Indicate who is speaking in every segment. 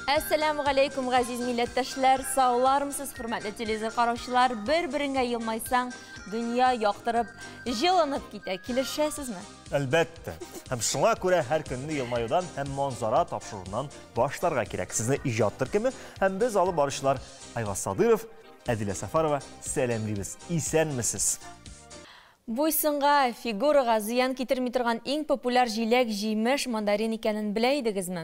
Speaker 1: Әссәләмү галәйкүм, газиз милләттәшләр, саулармысыз, хөрмәтле телевизор караучылар, бер-береңә елмайсаң, дөнья яктырып, җылынып китә. Килешәсезме?
Speaker 2: Әлбәттә. Һәм шуңа күрә һәр көнне елмаюдан һәм манзара тапшыруыннан башларга кирәк. Сезне иҗат төркеме һәм без алып баручылар Айваз Садыров, Әдилә Сафарова сәламлибез. Исәнмесез!
Speaker 1: Буй-сынга, фигурага зыян китерми торган иң популяр җиләк-җимеш мандарин икәнен белә идегезме?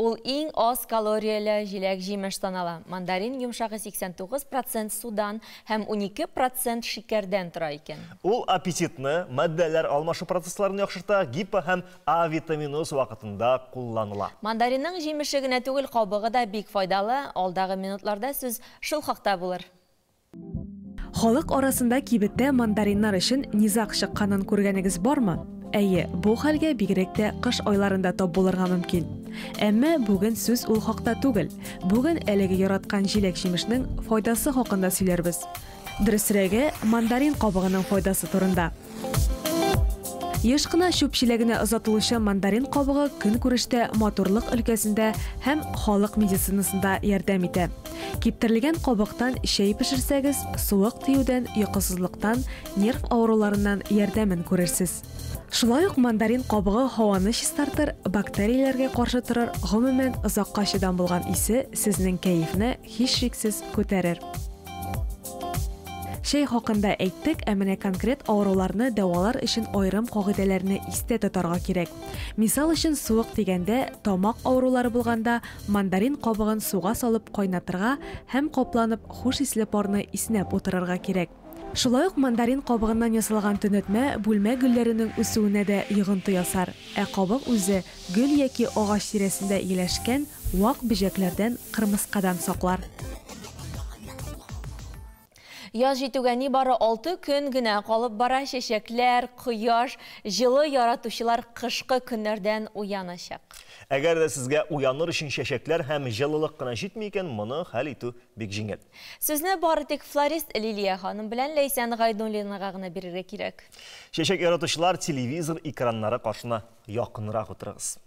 Speaker 1: Ул иң аз калорияле җиләк-җимеш санала. Мандарин йомшагы 89 процент судан һәм 12 процент шикәрдән тора икән.
Speaker 2: Ул аппетитны, матдәләр алмашу процессларын яхшырта, гипо һәм А витаминоз вакытында кулланыла.
Speaker 1: Мандаринның җимеше генә түгел, кабыгы да бик файдалы. Алдагы минутларда сүз шул хакта булыр.
Speaker 3: Халык арасында кибеттә мандариннар өчен низаг чыкканын күргәнегез бармы? Әйе, бу хәлгә бигрәк тә кыш айларында тап булырга мөмкин. Әмма бүген сүз ул хакта түгел. Бүген әлеге яраткан җиләк-җимешнең файдасы хакында сөйләрбез. Дөресрәге, мандарин кабыгының файдасы турында. Еш кына чүп чиләгенә озатылучы мандарин кабыгы көнкүрештә матурлык өлкәсендә һәм халык медицинасында ярдәм итә. Киптерелгән кабыктан чәй пешерсәгез, суык тиюдән, йокысызлыктан, нерв авыруларыннан ярдәмен күрерсез. Шулай ук мандарин кабыгы һаваны чистартыр, бактерияләргә каршы торыр, гомумән, озакка чыдам булган исе сезнең кәефне, һичшиксез, күтәрер. Чәй хакында әйттек, ә менә конкрет авыруларны дәвалар өчен аерым кагыйдәләрне истә тотарга кирәк. Мисал өчен, суык тигәндә, тамак авырулары булганда, мандарин кабыгын суга салып кайнатырга һәм капланып хуш исле парны иснәп утырырга кирәк. Шулай ук мандарин кабыгыннан ясалган төнәтмә бүлмә гөлләренең үсүенә дә йогынты ясар, ә кабык үзе гөл яки агач тирәсендә ияләшкән вак бөҗәкләрдән, кырмыскадан саклар.
Speaker 1: Яз җитүгә нибары 6 көн генә калып бара, чәчәкләр, кояш, җылы яратучылар кышкы көннәрдән уяначак.
Speaker 2: Әгәр дә сезгә уяныр өчен чәчәкләр һәм җылылык кына җитми икән, моны хәл итү бик җиңел.
Speaker 1: Сүзне бары тик флорист Лилия ханым белән Ләйсән Гайнуллинага гына бирергә кирәк.
Speaker 2: Чәчәк яратучылар телевизор экраннары каршына якынрак утырыгыз.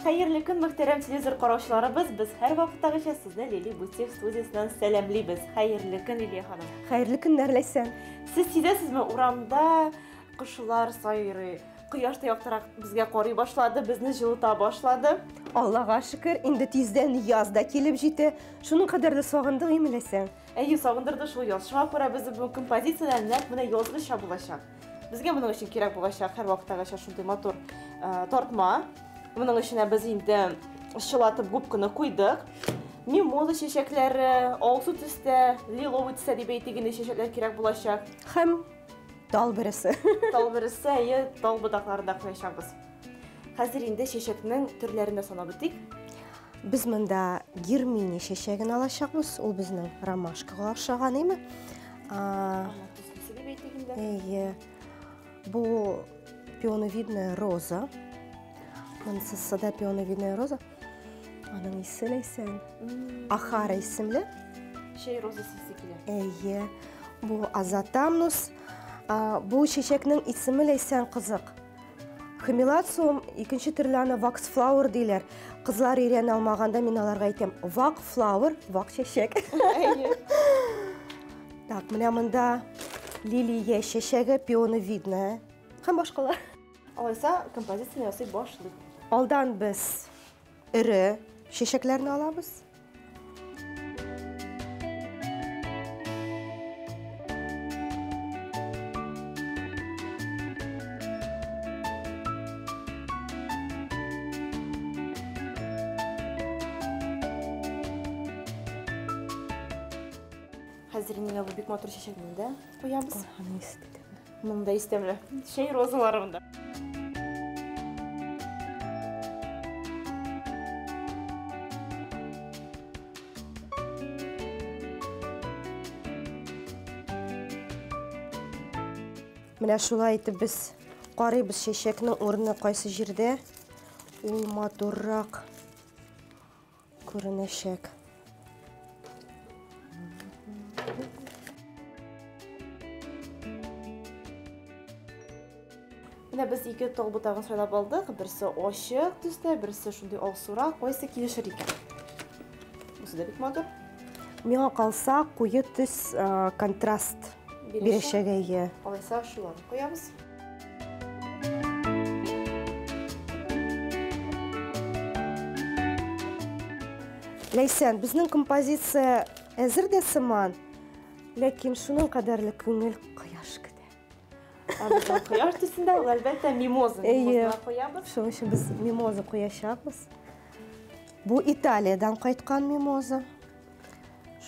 Speaker 4: Хәерле көн, мөхтәрәм телевизор караучыларыбыз. Без һәрвакыттагыча сезне Лили Бутик студиясеннән сәламлибез. Хәерле көн, Лилия ханым.
Speaker 5: Хәерле көннәр, Ләйсән.
Speaker 4: Сез сизәсезме, урамда кошлар сайрый. Кояш та яктырак безгә карый башлады, безне җылыта башлады.
Speaker 5: Аллага шөкер, инде тиздән яз да килеп җитә. Шуның кадәр дә сагындык име, Ләйсән?
Speaker 4: Әйе, сагындырды шул яз. Шуңа күрә безнең бүген композицияләр нәкъ менә язгыча булачак. Безгә моның өчен кирәк булачак һәрвакыттагыча шундый матур э, тартма. Моның эченә без инде чылатып губканы куйдык. Мимоза чәчәкләре, алсу төстә, лиловый төстә дип әйтик инде чәчәкләр кирәк булачак.
Speaker 5: Һәм тал бөресе.
Speaker 4: Тал бөресе, әйе, тал ботакларын да куячакбыз. Хәзер инде чәчәкнең төрләрен дә санап үтик.
Speaker 5: Без монда гермини чәчәген алачакбыз. Ул безнең ромашкага охшаган, име? Әйе. Бу пионовидная роза. Монысы да пионовидная роза. Аның исе Ләйсән. Ахара исемле.
Speaker 4: Чәй розасы исе килә.
Speaker 5: Әйе. Бу азатамнус. Бу чәчәкнең исеме Ләйсән кызык. Хемилациум, икенче төрле аны вакс флауэр диләр. Кызлар өйрәнә алмаганда мин аларга әйтәм, вак флауэр, вак чәчәк. Так, менә монда лилия чәчәге, пионовидная һәм башкалар.
Speaker 4: Алайса композицияне ясый башлыйк.
Speaker 5: Алдан без эре чәчәкләрне алабыз.
Speaker 4: Хәзер миңа бу бик матур чәчәкне дә куябыз.
Speaker 5: Аның исе тәмле.
Speaker 4: Монда исе тәмле. Чәй розалары монда.
Speaker 5: Менә шулай итеп без карыйбыз чәчәкнең урыны кайсы җирдә ул матуррак күренәчәк.
Speaker 4: Менә без ике тал ботагын сайлап алдык. Берсе ачык төстә, берсе шундый алсурак. Кайсы килешер икән? Бусы да бик матур.
Speaker 5: Миңа калса, куе төс контраст бирәчәк, әйе.
Speaker 4: Алайса шуларны куябыз.
Speaker 5: Ләйсән, безнең композиция әзер дә сыман, ләкин шуның кадәрле күңел кояш көтә.
Speaker 4: Ә кояш төсендә ул, әлбәттә, мимоза.
Speaker 5: Әйе.
Speaker 4: Мимоза куябыз.
Speaker 5: Шуның өчен без мимоза куячакбыз. Бу Италиядән кайткан мимоза.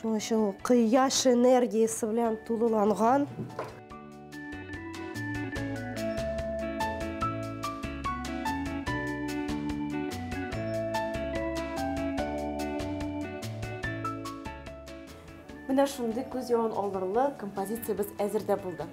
Speaker 5: Шуның өчен ул кояш энергиясе белән тулыланган.
Speaker 4: Менә шундый күз явын алырлык композициябез әзер дә булды.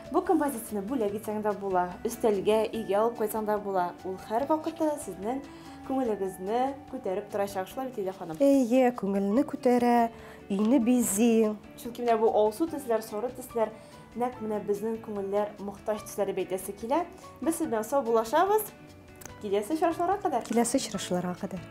Speaker 4: Бу композицияне бүләк итсәң дә була, өстәлгә, өйгә алып кайтсаң да була. Ул һәр вакытта сезнең күңелегезне күтәреп торачак. Шулай бит, Лилия ханым?
Speaker 5: Әйе, күңелне күтәрә, өйне бизи.
Speaker 4: Чөнки менә бу алсу төсләр, соры төсләр нәкъ менә безнең күңелләр мохтаҗ төсләр дип әйтәсе килә. Без сезнең белән саубуллашабыз. Киләсе очрашуларга кадәр.
Speaker 5: Киләсе очрашуларга кадәр.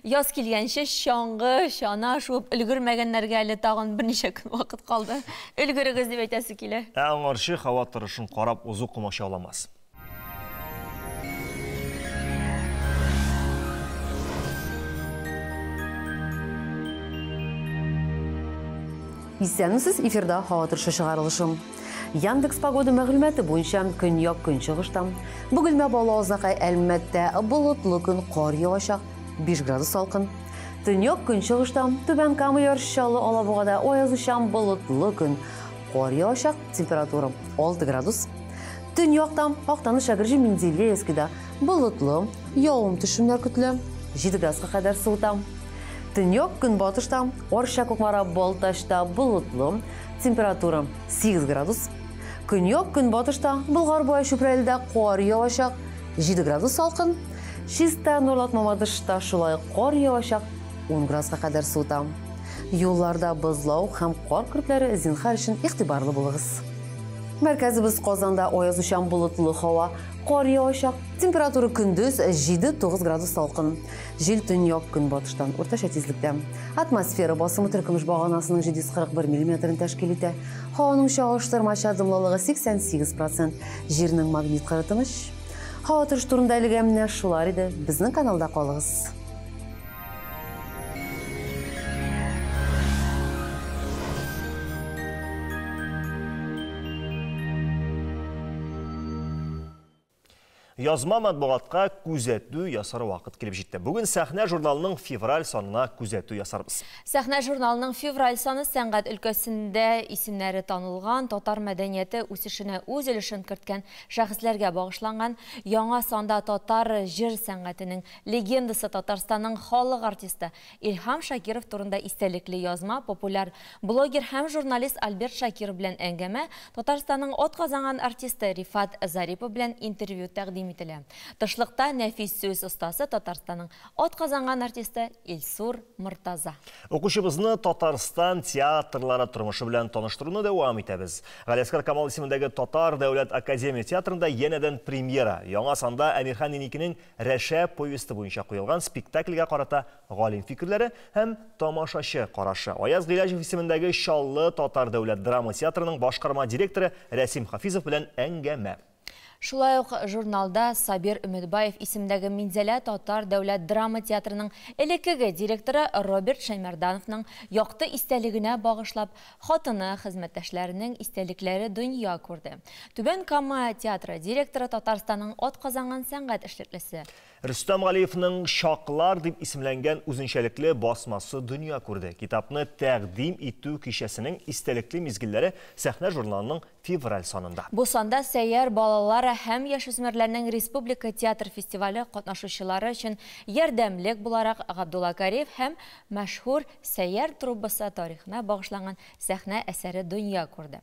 Speaker 1: Яз килгәнче чаңгы, чана шуып өлгермәгәннәргә әле тагын берничә көн вакыт калды. Өлгерегез дип әйтәсе килә.
Speaker 2: Ә аңарчы һава торышын карап узу комачауламас.
Speaker 6: Исәнмесез, эфирда һава торышы чыгарылышы. Яндекс погода мәгълүматы буенча көньяк көнчыгышта Бөгелмә Баулы Азнакай Әлмәттә болытлы көн, кар явачак, 5 градус салкын. Төньяк көнчыгышта Түбән Кама Яр Чаллы Алабугада аязучан болытлы көн, кар явачак, температура 6 градус. Төньякта Актаныш Әгерҗе Менделеевскида болытлы, явым төшемнәр көтелә, 7 градуска кадәр суыта. Төньяк көнбатышта Арча Кукмара Балтачта болытлы, температура 8 градус. Көньяк көнбатышта Болгар буе Чүпрәледә кар явачак, 7 градус салкын. Чиста Нурлат Мамадышта шулай кар явачак, 10 градуска кадәр суыта. Юлларда бозлау һәм кар көртләре, зинһар өчен игътибарлы булыгыз. Мәркәзебез Казанда аязучан болытлы һава, кар явачак, температура көндез 7-9 градус салкын. Җил төньяк көнбатыштан уртача тизлектә. Атмосфера басымы теркемеш баганасының 741 миллиметрын тәшкил итә. Һаваның чагыштырмача дымлылыгы 88%. Җирнең магнит кыры тыныч. Һава торышы турында әлегә менә шулар иде. Безнең каналда калыгыз.
Speaker 2: Язма матбугатка күзәтү ясар вакыт килеп җитте. Бүген Сәхнә журналының февраль санына күзәтү ясарбыз.
Speaker 1: Сәхнә журналының февраль саны сәнгать өлкәсендә исемнәре танылган, татар мәдәнияте үсешенә үз өлешен керткән шәхесләргә багышланган. Яңа санда татар җыр сәнгатенең легендасы Татарстанның халык артисты Илһам Шакиров турында истәлекле язма, популяр блогер һәм журналист Альберт Шакиров белән әңгәмә, Татарстанның атказанган артисты Рифат Зарипов белән интервью тәкъдим ителә. Тышлыкта нәфис сүз остасы Татарстанның атказанган артисты Илсур Мортаза.
Speaker 2: Укучыбызны Татарстан театрлары тормышы белән таныштыруны дәвам итәбез. Галиәсгар Камал исемендәге Татар дәүләт академия театрында янәдән премьера. Яңа санда Әмирхан Еникинең Рәшә повесте буенча куелган спектакльгә карата галим фикерләре һәм тамашачы карашы. Аяз Гыйләҗев исемендәге Чаллы Татар дәүләт драма театрының башкарма директоры Рәсим Хафизов белән әңгәмә.
Speaker 1: Шулай ук журналда Сабир Өметбаев исемендәге Минзәлә Татар дәүләт драма театрының элеккеге директоры Роберт Шәймәрдановның якты истәлегенә багышлап, хатыны хезмәттәшләренең истәлекләре дөнья күрде. Түбән Кама театры директоры Татарстанның атказанган сәнгать эшлеклесе
Speaker 2: Рөстәм Галиевның Шаклар дип исемләнгән үзенчәлекле басмасы дөнья күрде. Китапны тәкъдим итү кичәсенең истәлекле мизгелләре Сәхнә журналының февраль санында.
Speaker 1: Бу санда сәйяр балалар һәм яшүсмерләрнең республика театр фестивале катнашучылары өчен ярдәмлек буларак Габдулла Кариев һәм мәшһүр сәйяр труппасы тарихына багышланган сәхнә әсәре дөнья күрде.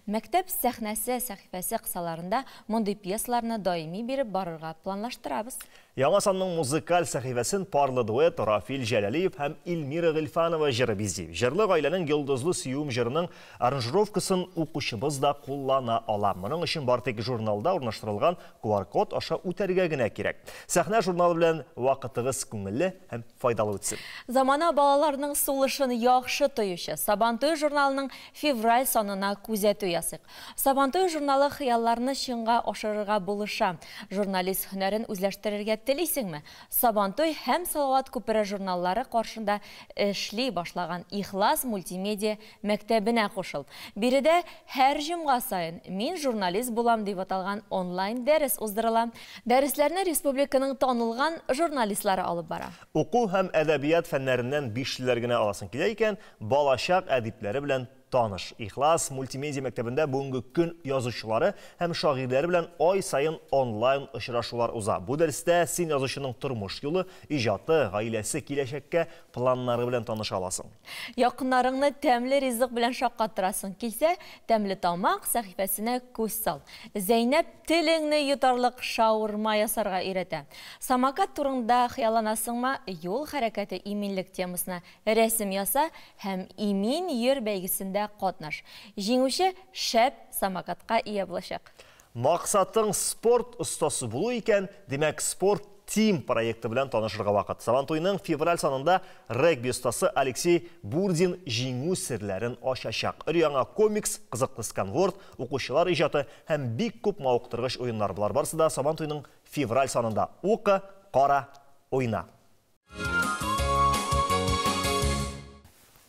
Speaker 1: Мәктәп сәхнәсе сәхифәсе кысаларында мондый пьесаларны даими биреп барырга планлаштырабыз.
Speaker 2: Яңа санның музыкаль сәхифәсен парлы дуэт Рафил Җәләлиев һәм Эльмира Гыйльфанова җыры бизи. Җырлы гаиләнең Йолдызлы сөюем җырының аранжировкасын укучыбыз да куллана ала. Моның өчен бары тик журналда урнаштырылган QR-код аша үтәргә генә кирәк. Сәхнә журналы белән вакытыгыз күңелле һәм файдалы үтсен.
Speaker 1: Замана балаларының сулышын яхшы тоючы Сабантуй журналының февраль санына күзәтү ясыйк. Сабантуй журналы хыялларны чынга ашырырга булыша. Журналист һөнәрен үзләштерергә телисеңме? Сабантуй һәм Салават күпере журналлары каршында эшли башлаган Ихлас мультимедиа мәктәбенә кушыл. Биредә һәр җомга саен «Мин журналист булам» дип аталган онлайн дәрес уздырыла. Дәресләрне республиканың танылган журналистлары алып бара.
Speaker 2: Уку һәм әдәбият фәннәреннән бишлеләр генә аласың килә икән, балачак әдипләре белән таныш. Ихлас мультимедиа мәктәбендә бүгенге көн язучылары һәм шагыйрьләре белән ай саен онлайн очрашулар уза. Бу дәрестә син язучының тормыш юлы, иҗаты, гаиләсе, киләчәккә планнары белән таныша аласың.
Speaker 1: Якыннарыңны тәмле ризык белән шаккатырасың килсә, тәмле тамак сәхифәсенә күз сал. Зәйнәп телеңне йотарлык шаурма ясарга өйрәтә. Самокат турында хыялланасыңмы? Юл хәрәкәте иминлек темасына рәсем яса һәм имин йөр бәйгесендә катнаш. Җиңүче шәп самокатка ия булачак.
Speaker 2: Максатың спорт остасы булу икән, димәк, спорт тим проекты белән танышырга вакыт. Сабантуйның февраль санында регби остасы Алексей Бурдин җиңү серләрен ачачак. Өр-яңа комикс, кызыклы сканворд, укучылар иҗаты һәм бик күп мавыктыргыч уеннар. Болар барысы да Сабантуйның февраль санында. Укы, кара, уйна.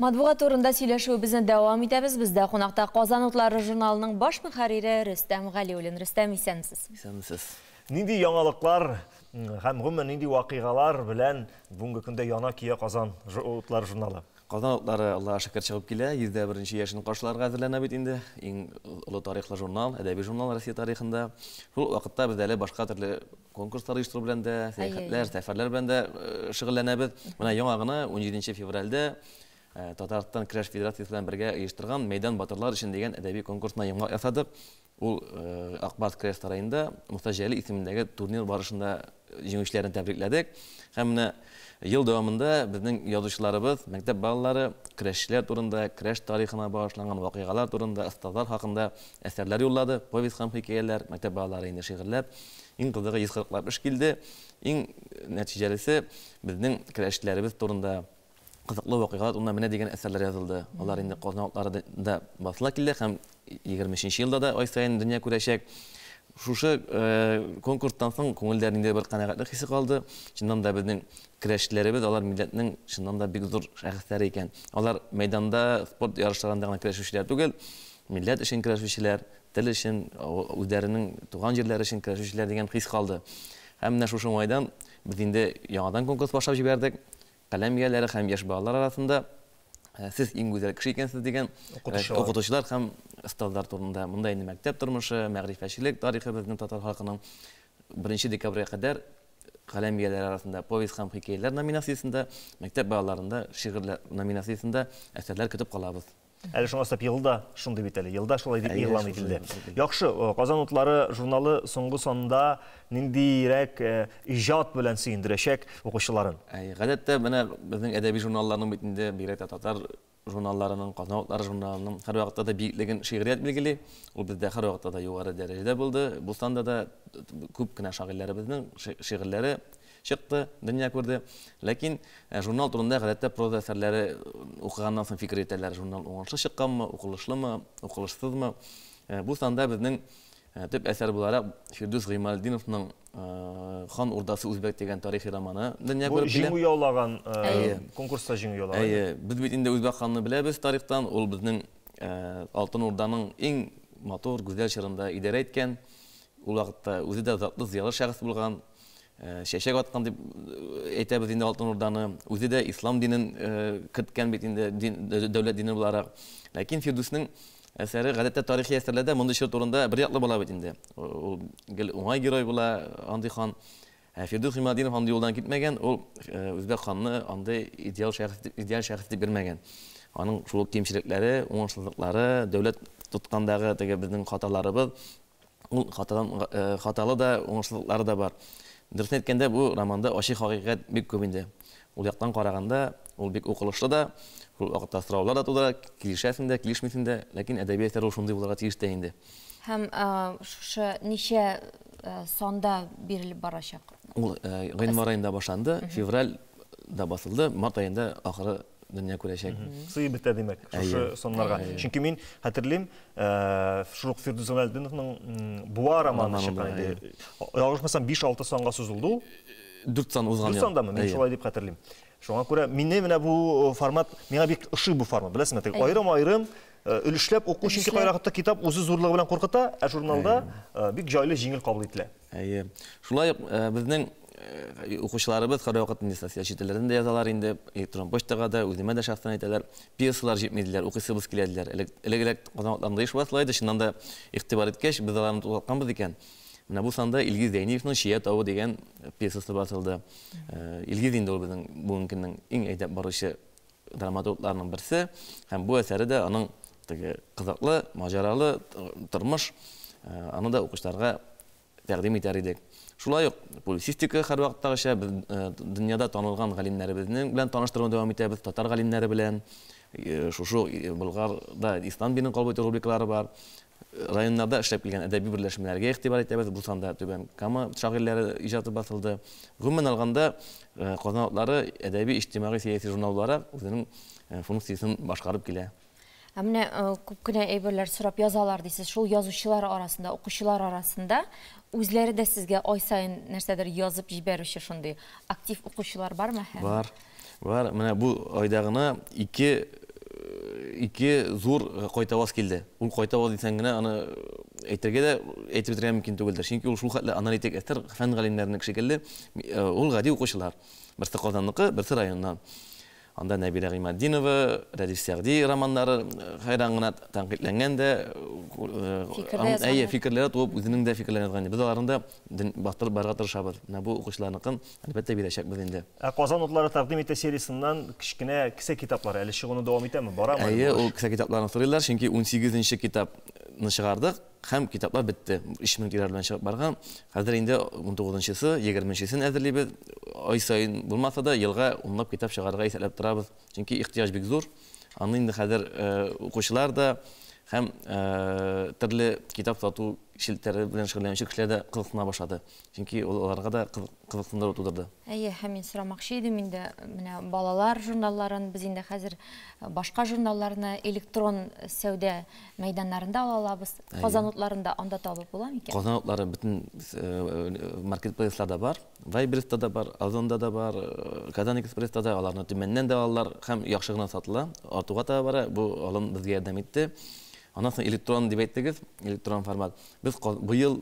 Speaker 1: Матбугат турында сөйләшүебезне дәвам итәбез. Бездә кунакта Казан утлары журналының баш мөхәррире Рөстәм Галиуллин. Рөстәм, исәнмесез.
Speaker 7: Исәнмесез.
Speaker 2: Нинди яңалыклар һәм гомумән нинди вакыйгалар белән бүгенге көндә яна кия Казан утлары журналы?
Speaker 7: Казан утлары, Аллаһка шөкер, чыгып килә. 101 яшен каршыларга әзерләнә бит инде. Иң олы тарихлы журнал, әдәби журнал Россия тарихында. Шул вакытта без әле башка төрле конкурслар оештыру белән дә, сәяхәтләр, сәфәрләр белән дә шөгыльләнәбез. Менә яңа гына 17 февральдә Татарстан Көрәш Федерациясе белән бергә оештырган Мәйдан батырлар өчен дигән әдәби конкурсына йомгак ясадык. Ул Акбарс Көрәш сараенда Муса Җәлил исемендәге турнир барышында җиңүчеләрен тәбрикләдек. Һәм менә ел дәвамында безнең язучыларыбыз, мәктәп балалары көрәшчеләр турында, көрәш тарихына багышланган вакыйгалар турында, остазлар хакында әсәрләр юллады, повесть һәм хикәяләр, мәктәп балалары инде шигырьләр. Иң кызыгы 140лап эш килде. Иң нәтиҗәлесе безнең көрәшчеләребез турында кызыклы вакыйгалар турында менә дигән әсәрләр язылды. Алар инде Казан утлары да басыла килде һәм 23 елда да ай саен дөнья күрәчәк. Шушы конкурстан соң күңелдә ниндидер бер канәгатьлек хисе калды. Чыннан да безнең көрәшчеләребез, алар милләтнең чыннан да бик зур шәхесләре икән. Алар мәйданда спорт ярышларында гына көрәшүчеләр түгел, милләт өчен көрәшүчеләр, тел өчен, үзләренең туган җирләре өчен көрәшүчеләр дигән хис калды. Һәм менә шушы уңайдан без инде яңадан конкурс башлап җибәрдек. Каләм ияләре һәм яшь балалар арасында сез иң гүзәл кеше икәнсез дигән укытучылар һәм остазлар турында. Монда инде мәктәп тормышы, мәгърифәтчелек тарихы безнең татар халкының 1 декабрьгә кадәр каләм ияләре арасында повесть һәм хикәяләр номинациясендә, мәктәп балаларында шигырьләр номинациясендә әсәрләр көтеп калабыз.
Speaker 2: Әле шуңа өстәп елда шундый бит әле, елда шулай дип игълан ителде. Яхшы, Казан утлары журналы соңгы санда ниндирәк иҗат белән сөендерәчәк укучыларын?
Speaker 7: Гадәттә менә безнең әдәби журналларның бит инде, бигрәк тә татар журналларының, Казан утлары журналының һәрвакытта да биеклеген шигърият билгели. Ул бездә һәрвакытта да югары дәрәҗәдә булды. Бу санда да күп кенә шагыйрьләребезнең шигырьләре чыкты, дөнья күрде. Ләкин журнал турында гадәттә проза әсәрләре укыганнан соң фикер итәләр. Журнал уңышлы чыкканмы, укылышлымы, укылышсызмы? Бу санда безнең төп әсәр буларак Фирдүс Гыймалтдиновның Хан Урдасы Үзбәк дигән тарихи романы дөнья күреп килә.
Speaker 2: Бу җиңү яулаган, конкурста җиңү яулаган.
Speaker 7: Әйе, без бит инде Үзбәк ханны беләбез тарихтан. Ул безнең Алтын Урданың иң матур, гүзәл чорында идарә иткән. Ул вакытта үзе дә затлы, зыялы шәхес булган. Чәчәк аткан дип әйтәбез инде Алтын Урданы. Үзе дә ислам динен керткән бит инде, дәүләт дине буларак. Ләкин Фирдүснең әсәре гадәттә тарихи әсәрләрдә мондый чор турында бер яклы була бит инде. Ул гел уңай герой була, андый хан. Фирдүс Гыймалтдинов андый юлдан китмәгән, ул Үзбәк ханны андый идеал шәхес дип бирмәгән. Аның шул ук кимчелекләре, уңышсызлыклары, дәүләт тоткандагы теге безнең хаталарыбыз, ул хатадан хаталы да, уңышлылыклары да бар. Дөресен әйткәндә, бу романда ачы хакыйкать бик күп инде. Ул яктан караганда, ул бик укылышлы да, шул вакытта сораулар да тудыра, килешәсең дә, килешмисең дә, ләкин әдәби әсәр ул шундый булырга тиеш тә инде.
Speaker 1: Һәм шушы ничә санда бирелеп барачак?
Speaker 7: Ул гыйнвар аенда башланды, февральдә басылды, март аенда ахыры дөнья күрәчәк.
Speaker 2: Сыеп бетә, димәк, шушы саннарга. Чөнки мин хәтерлим, шул ук Фирдүс Гыйләлетдиновның Буа романы чыккан иде. Ялгышмасам, 5-6 санга сузылды ул.
Speaker 7: 4 сан узган
Speaker 2: ел. 4 сандамы? Мин шулай дип хәтерлим. Шуңа күрә мине менә бу формат, миңа бик ошый бу формат, беләсеңме? Теге аерым-аерым өлешләп уку, чөнки кайвакытта китап үзе зурлыгы белән куркыта, ә журналда бик җайлы, җиңел кабул ителә.
Speaker 7: Әйе. Шулай ук безнең укучыларыбыз һәрвакыт инде социаль челтәрләрдән дә язалар инде, электрон почтага да, үземә дә шәхсән әйтәләр, пьесалар җитми диләр, укыйсыбыз килә диләр. Элегрәк Казан утларында еш басыла иде, чыннан да игътибар иткәч, без аларны туктатканбыз икән. Менә бу санда Илгиз Зәйниевның Чия тавы дигән пьесасы басылды. Илгиз инде ул безнең бүгенге көннең иң әйдәп баручы драматургларның берсе, һәм бу әсәре дә аның теге кызыклы, маҗаралы тормыш, аны да укучыларга тәкъдим итәр идек. Шулай ук публицистика һәрвакыттагыча без дөньяда танылган галимнәребезнең белән таныштыруны дәвам итәбез, татар галимнәре белән. Шушы Болгарда Ислам динен кабул итү рубрикалары бар. Районнарда эшләп килгән әдәби берләшмәләргә игътибар итәбез. Бу санда Түбән Кама шагыйрьләре иҗаты басылды. Гомумән алганда, Казан утлары әдәби, иҗтимагый, сәяси журнал буларак үзенең функциясен башкарып килә.
Speaker 1: Ә менә күп кенә әйберләр сорап язалар дисез. Шул язучылар арасында, укучылар арасында үзләре дә сезгә ай саен нәрсәдер язып җибәрүче шундый актив укучылар бармы һәм?
Speaker 7: Бар. Бар. Менә бу айда гына ике зур кайтаваз килде. Ул кайтаваз дисәң генә аны әйтергә дә, әйтеп бетерергә мөмкин түгелдер. Чөнки ул шул хәтле аналитик әсәр, фән галимнәренең шикелле, ул гади укучылар. Берсе Казанныкы, берсе районнан. Анда Нәбирә Гыйматдинова, Рәдиф Сәгъди романнары хайран гына тәнкыйтьләнгән дә, әйе, фикерләре туып, үзенең дә фикерләрен язган. Без аларны да бастырып барырга тырышабыз. Менә бу укучыларныкын әлбәттә бирәчәкбез инде.
Speaker 2: Ә Казан утлары тәкъдим итә сериясеннән кечкенә кесә китаплары әле чыгуны дәвам итәме? Барамы?
Speaker 7: Әйе, ул кесә китапларын сорыйлар, чөнки 18нче китапны чыгардык һәм китаплар бетте. 3000 тираж белән чыгып барган. Хәзер инде 19нчысы, 20нчесен әзерлибез. Ай саен булмаса да, елга унлап китап чыгарырга исәпләп торабыз. Чөнки ихтыяҗ бик зур. Аны инде хәзер укучылар да һәм төрле китап сату челтәре белән шөгыльләнүче кешеләр дә кызыксына башлады. Чөнки ул аларга да кызыксындыру тудырды.
Speaker 1: Әйе, һәм мин сорамакчы идем инде, менә балалар журналларын, без инде хәзер башка журналларны электрон сәүдә мәйданнарында ала алабыз. Казан утларында анда табып була микән?
Speaker 7: Казан утлары бөтен маркетплейсларда бар, Вайберста да бар, Озонда да бар, Казан Экспресста да, аларны Төмәннән дә алалар һәм яхшы гына сатыла. Артуга таба бара, бу алым безгә ярдәм итте. Аннан соң электрон дип әйттегез, электрон формат. Без быел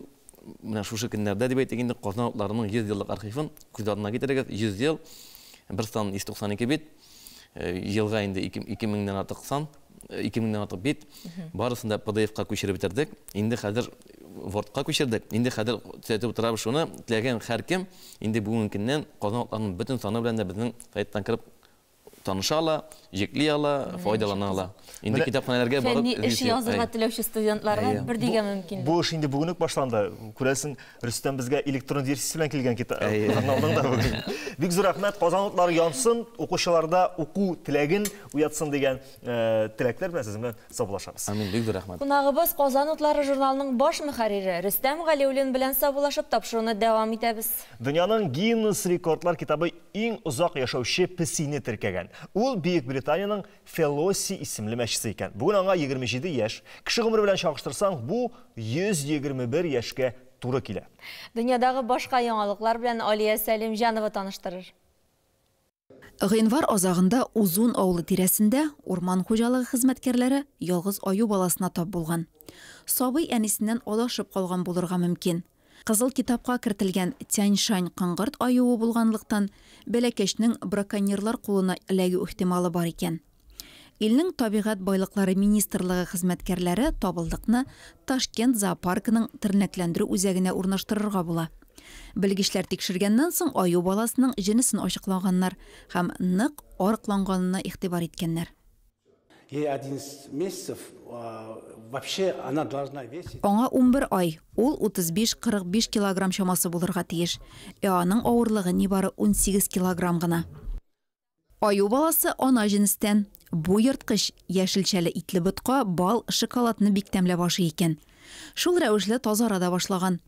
Speaker 7: менә шушы көннәрдә дип әйтик инде, Казан утларының 100 еллык архивын күз алдына китерегез. 100 ел, бер сан 192 бит, елга инде ике меңнән артык сан, ике меңнән артык бит. Барысын да P D F-ка күчереп бетердек. Инде хәзер Word-ка күчердек. Инде хәзер төзәтеп утырабыз шуны. Теләгән һәркем инде бүгенге көннән Казан утларының бөтен саны белән дә безнең сайттан кереп таныша ала, җикли ала, файдалана ала. Инде китапханәләргә барып
Speaker 1: Фәнни эш
Speaker 7: эзлисе юк.
Speaker 1: язырга теләүче студентларга бер дигән мөмкин.
Speaker 2: Бу эш инде бүген үк башланды. Күрәсең, Рөстәм безгә электрон версиясе белән килгән журналның да бүген. Бик зур рәхмәт. Казан утлары янсын, укучыларда уку теләген уятсын дигән теләкләр белән сезнең белән саубуллашабыз.
Speaker 7: Амин, бик зур рәхмәт.
Speaker 1: Кунагыбыз Казан утлары журналының баш мөхәррире Рөстәм Галиуллин белән саубуллашып тапшыруны дәвам итәбез.
Speaker 2: Дөньяның Гиннес рекордлар китабы иң озак яшәүче песине теркәгән. Ул Бөек Британиянең Фелоси исемле мәчесе икән. Бүген аңа 27 яшь. Кеше гомере белән чагыштырсаң, бу 121 яшькә туры килә.
Speaker 1: Дөньядагы башка яңалыклар белән Алия Сәлимҗанова таныштырыр.
Speaker 8: Гыйнвар азагында Узун авылы тирәсендә урман хуҗалыгы хезмәткәрләре ялгыз аю баласына тап булган. Сабый әнисеннән адашып калган булырга мөмкин. Кызыл китапка кертелгән Тянь-Шань кыңгырт аюы булганлыктан бәләкәчнең браконьерлар кулына эләгү ихтималы бар икән. Илнең табигать байлыклары министрлыгы хезмәткәрләре табылдыкны Ташкент зоопаркының тернәкләндерү үзәгенә урнаштырырга була. Белгечләр тикшергәннән соң аю баласының җенесен ачыклаганнар һәм нык арыкланганына игътибар иткәннәр.
Speaker 9: Ей 11 месяцев, вообще она должна весить.
Speaker 8: Аңа 11 ай, ул 35-45 килограмм чамасы булырга тиеш. Ә аның авырлыгы нибары 18 килограмм гына. Аю баласы ана җенестән. Бу ерткыч яшелчәле итле ботка, бал, шоколадны бик тәмләп ашый икән. Шул рәвешле тазара да башлаган.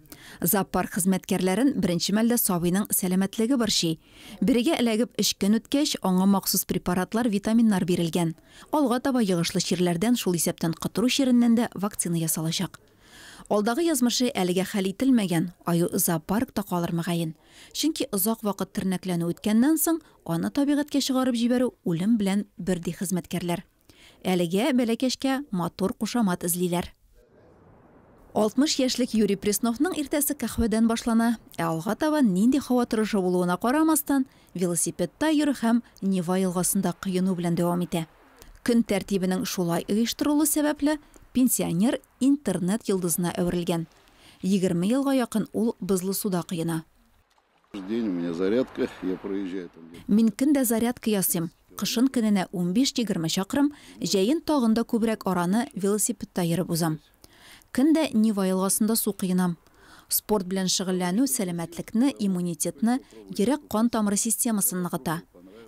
Speaker 8: Зоопарк хезмәткәрләрен беренче мәлдә сабыйның сәламәтлеге борчый. Бирегә эләгеп 3 көн үткәч, аңа махсус препаратлар, витаминнар бирелгән. Алга таба йогышлы чирләрдән, шул исәптән котыру чиреннән дә вакцина ясалачак. Алдагы язмышы әлегә хәл ителмәгән, аю зоопаркта калыр мөгаен. Чөнки озак вакыт тернәкләнү үткәннән соң, аны табигатькә чыгарып җибәрү үлем белән бер, ди хезмәткәрләр. Әлегә бәләкәчкә матур кушамат эзлиләр. 60 яшьлек Юрий Пресновның иртәсе каһвәдән башлана, ә алга таба нинди һава торышы булуына карамастан, велосипедта йөрү һәм Нева елгасында коену белән дәвам итә. Көн тәртибенең шулай оештырылу сәбәпле, пенсионер интернет йолдызына әверелгән. 20 елга якын ул бозлы суда коена.
Speaker 10: День у меня зарядка, я проезжаю там где-то.
Speaker 8: Мин көн дә зарядка ясыйм. Кышын көненә 15-20 чакрым, җәен тагын да күбрәк араны велосипедта йөреп узам. Көн дә Нева елгасында су коенам. Спорт белән шөгыльләнү сәламәтлекне, иммунитетны, йөрәк-кан тамыры системасын ныгыта.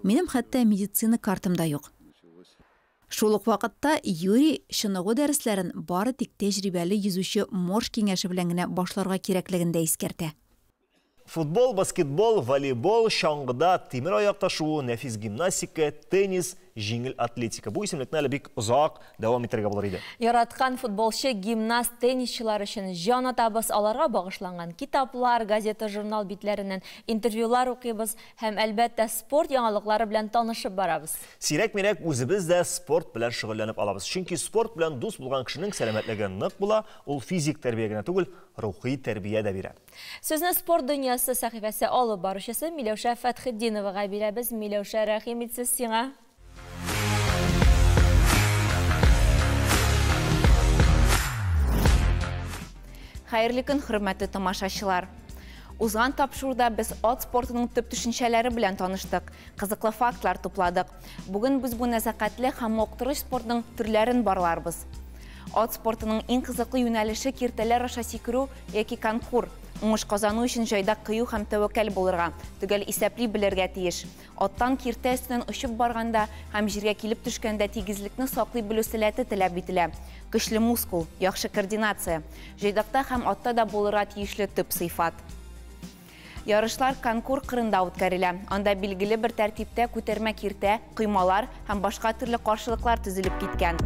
Speaker 8: Минем хәтта медицина картам да юк. Шул ук вакытта Юрий чыныгу дәресләрен бары тик тәҗрибәле йөзүче морж киңәше белән генә башларга кирәклеген дә искәртә.
Speaker 2: Футбол, баскетбол, волейбол, чаңгыда, тимер аякта шуу, нәфис гимнастика, теннис, җиңел атлетика. Бу исемлекне әле бик озак дәвам итәргә булыр иде.
Speaker 1: Яраткан футболчы, гимнаст, теннисчылар өчен җан атабыз, аларга багышланган китаплар, газета, журнал битләреннән интервьюлар укыйбыз һәм әлбәттә спорт яңалыклары белән танышып барабыз.
Speaker 2: Сирәк-мирәк үзебез дә спорт белән шөгыльләнеп алабыз. Чөнки спорт белән дус булган кешенең сәламәтлеге нык була, ул физик тәрбия генә түгел, рухи тәрбия дә бирә.
Speaker 1: Сүзне спорт дөньясы сәхифәсе алып баручысы Миләүшә Фәтхетдиновага бирәбез. Миләүшә, рәхим итсез сиңа.
Speaker 11: Хәерле көн, хөрмәтле тамашачылар. Узган тапшыруда без ат спортының төп төшенчәләре белән таныштык, кызыклы фактлар тупладык. Бүген без бу нәзакәтле һәм мавыктыргыч спортның төрләрен барларбыз. Ат спортының иң кызыклы юнәлеше киртәләр аша сикерү яки конкур. Уңыш казану өчен җайдак кыю һәм тәвәккәл булырга, төгәл исәпли белергә тиеш. Аттан киртә өстеннән очып барганда һәм җиргә килеп төшкәндә тигезлекне саклый белү сәләте таләп ителә. Көчле мускул, яхшы координация. Җайдакта һәм атта да булырга тиешле төп сыйфат. Ярышлар конкур кырында үткәрелә. Анда билгеле бер тәртиптә күтәрмә киртә, коймалар һәм башка төрле каршылыклар төзелеп киткән.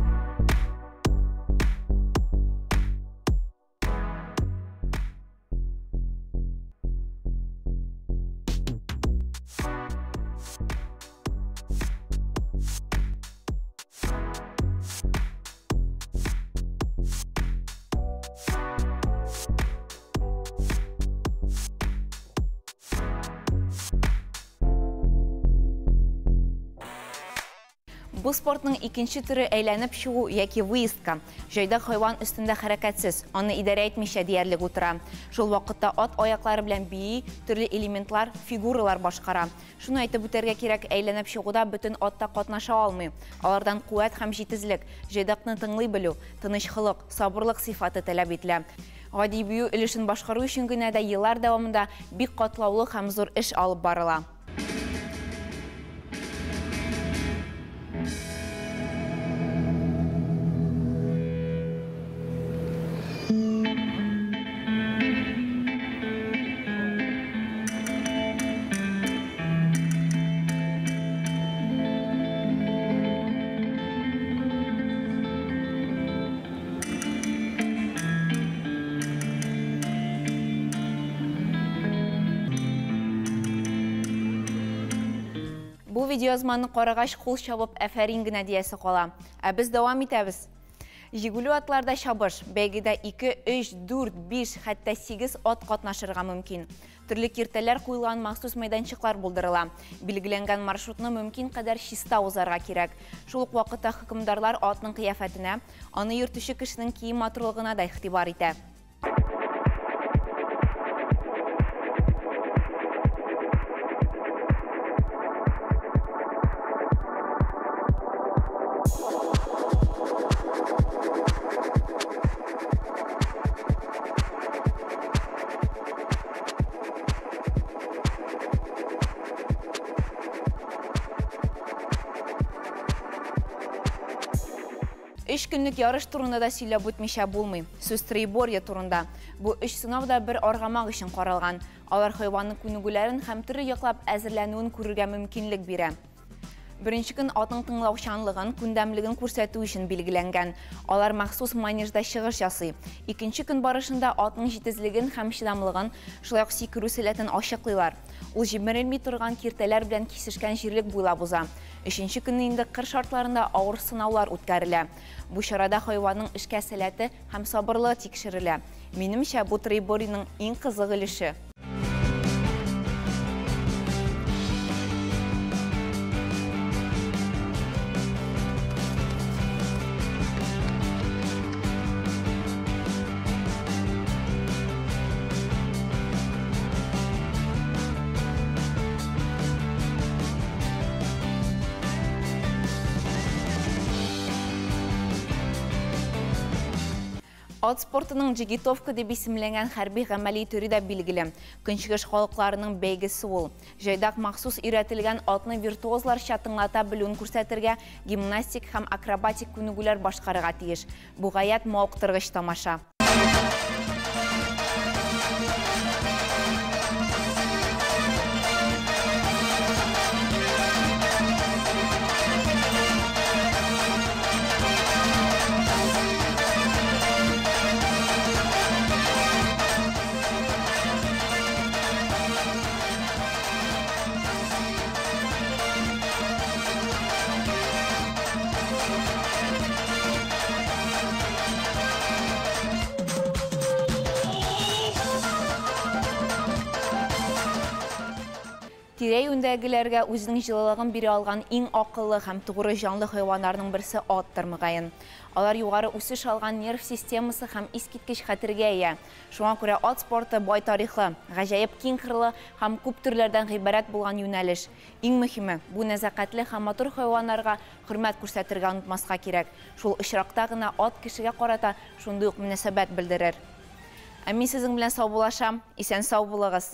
Speaker 11: Бу спортның икенче төре әйләнеп чыгу яки выездка. Җайдак хайван өстендә хәрәкәтсез, аны идарә итмичә диярлек утыра. Шул вакытта ат аяклары белән бии, төрле элементлар, фигуралар башкара. Шуны әйтеп үтәргә кирәк, әйләнеп чыгуда бөтен ат та катнаша алмый. Алардан куәт һәм җитезлек, җайдакны тыңлый белү, тыныч холык, сабырлык сыйфаты таләп ителә. Гади бию өлешен башкару өчен генә дә еллар дәвамында бик катлаулы һәм зур эш алып барыла. Бу видеоязманы карагач, кул чабып, әфәрин генә диясе кала. Ә без дәвам итәбез. Җигүле атларда чабыш, бәйгедә 2, 3, 4, 5, хәтта 8 ат катнашырга мөмкин. Төрле киртәләр куелган махсус мәйданчыклар булдырыла. Билгеләнгән маршрутны мөмкин кадәр чиста узарга кирәк. Шул ук вакытта хөкемдарлар атның кыяфәтенә, аны йөртүче кешенең кием матурлыгына да игътибар итә. Өч көнлек ярыш турында да сөйләп үтмичә булмый. Сүз троеборье турында. Бу өч сынау да бер аргамак өчен каралган. Алар хайванның күнегүләрен һәм төрле яклап әзерләнүен күрергә мөмкинлек бирә. Беренче көн атның тыңлаучанлыгын, күндәмлеген күрсәтү өчен билгеләнгән. Алар махсус манежда чыгыш ясый. Икенче көн барышында атның җитезлеген һәм чыдамлыгын, шулай ук сикерү сәләтен ачыклыйлар. Ул җимерелми торган киртәләр белән кисешкән җирлек буйлап уза. Өченче көнне инде кыр шартларында авыр сынаулар үткәрелә. Бу чарада хайванның эшкә сәләте һәм сабырлыгы тикшерелә. Минемчә, бу троеборьеның иң кызык өлеше. Ат спортының джигитовка дип исемләнгән хәрби гамәли төре дә билгеле. Көнчыгыш халыкларының бәйгесе ул. Җайдак махсус өйрәтелгән атны виртуозларча тыңлата белүен күрсәтергә, гимнастик һәм акробатик күнегүләр башкарырга тиеш. Бу гаять мавыктыргыч тамаша. Тирә-юньдәгеләргә үзенең җылылыгын бирә алган иң акыллы һәм тугры җанлы хайваннарның берсе аттыр, мөгаен. Алар югары үсеш алган нерв системасы һәм искиткеч хәтергә ия. Шуңа күрә ат спорты бай тарихлы, гаҗәеп киң кырлы һәм күп төрләрдән гыйбарәт булган юнәлеш. Иң мөһиме, бу нәзакәтле һәм матур хайваннарга хөрмәт күрсәтергә онытмаска кирәк. Шул очракта гына ат кешегә карата шундый ук мөнәсәбәт белдерер. Ә мин сезнең белән саубуллашам. Исән-сау булыгыз.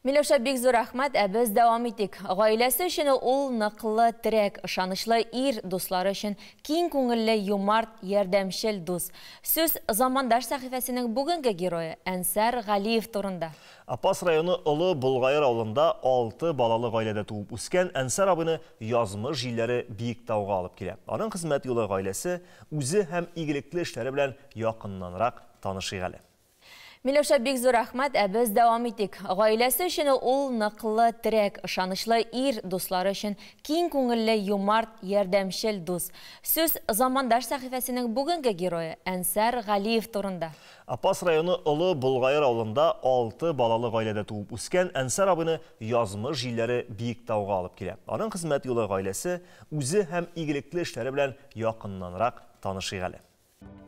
Speaker 1: Миләүшә, бик зур рәхмәт, ә без дәвам итик. Гаиләсе өчен ул ныклы терәк, ышанычлы ир, дуслары өчен киң күңелле, юмарт, ярдәмчел дус. Сүз Замандаш сәхифәсенең бүгенге герое Әнсәр Галиев турында.
Speaker 2: Апас районы Олы Болгаер авылында 6 балалы гаиләдә туып үскән Әнсәр абыйны язмыш җилләре Биектауга алып килә. Аның хезмәт юлы, гаиләсе, үзе һәм игелекле эшләре белән якыннанрак танышыйк әле.
Speaker 1: Миләүшә, бик зур рәхмәт, ә без дәвам итик. Гаиләсе өчен ул ныклы терәк, ышанычлы ир, дуслары өчен киң күңелле, юмарт, ярдәмчел дус. Сүз Замандаш сәхифәсенең бүгенге герое Әнсәр Галиев турында.
Speaker 2: Апас районы Олы Болгаер авылында 6 балалы гаиләдә туып үскән Әнсәр абыйны язмыш җилләре Биектауга алып килә. Аның хезмәт юлы, гаиләсе, үзе һәм игелекле эшләре белән якыннанрак танышыйк әле.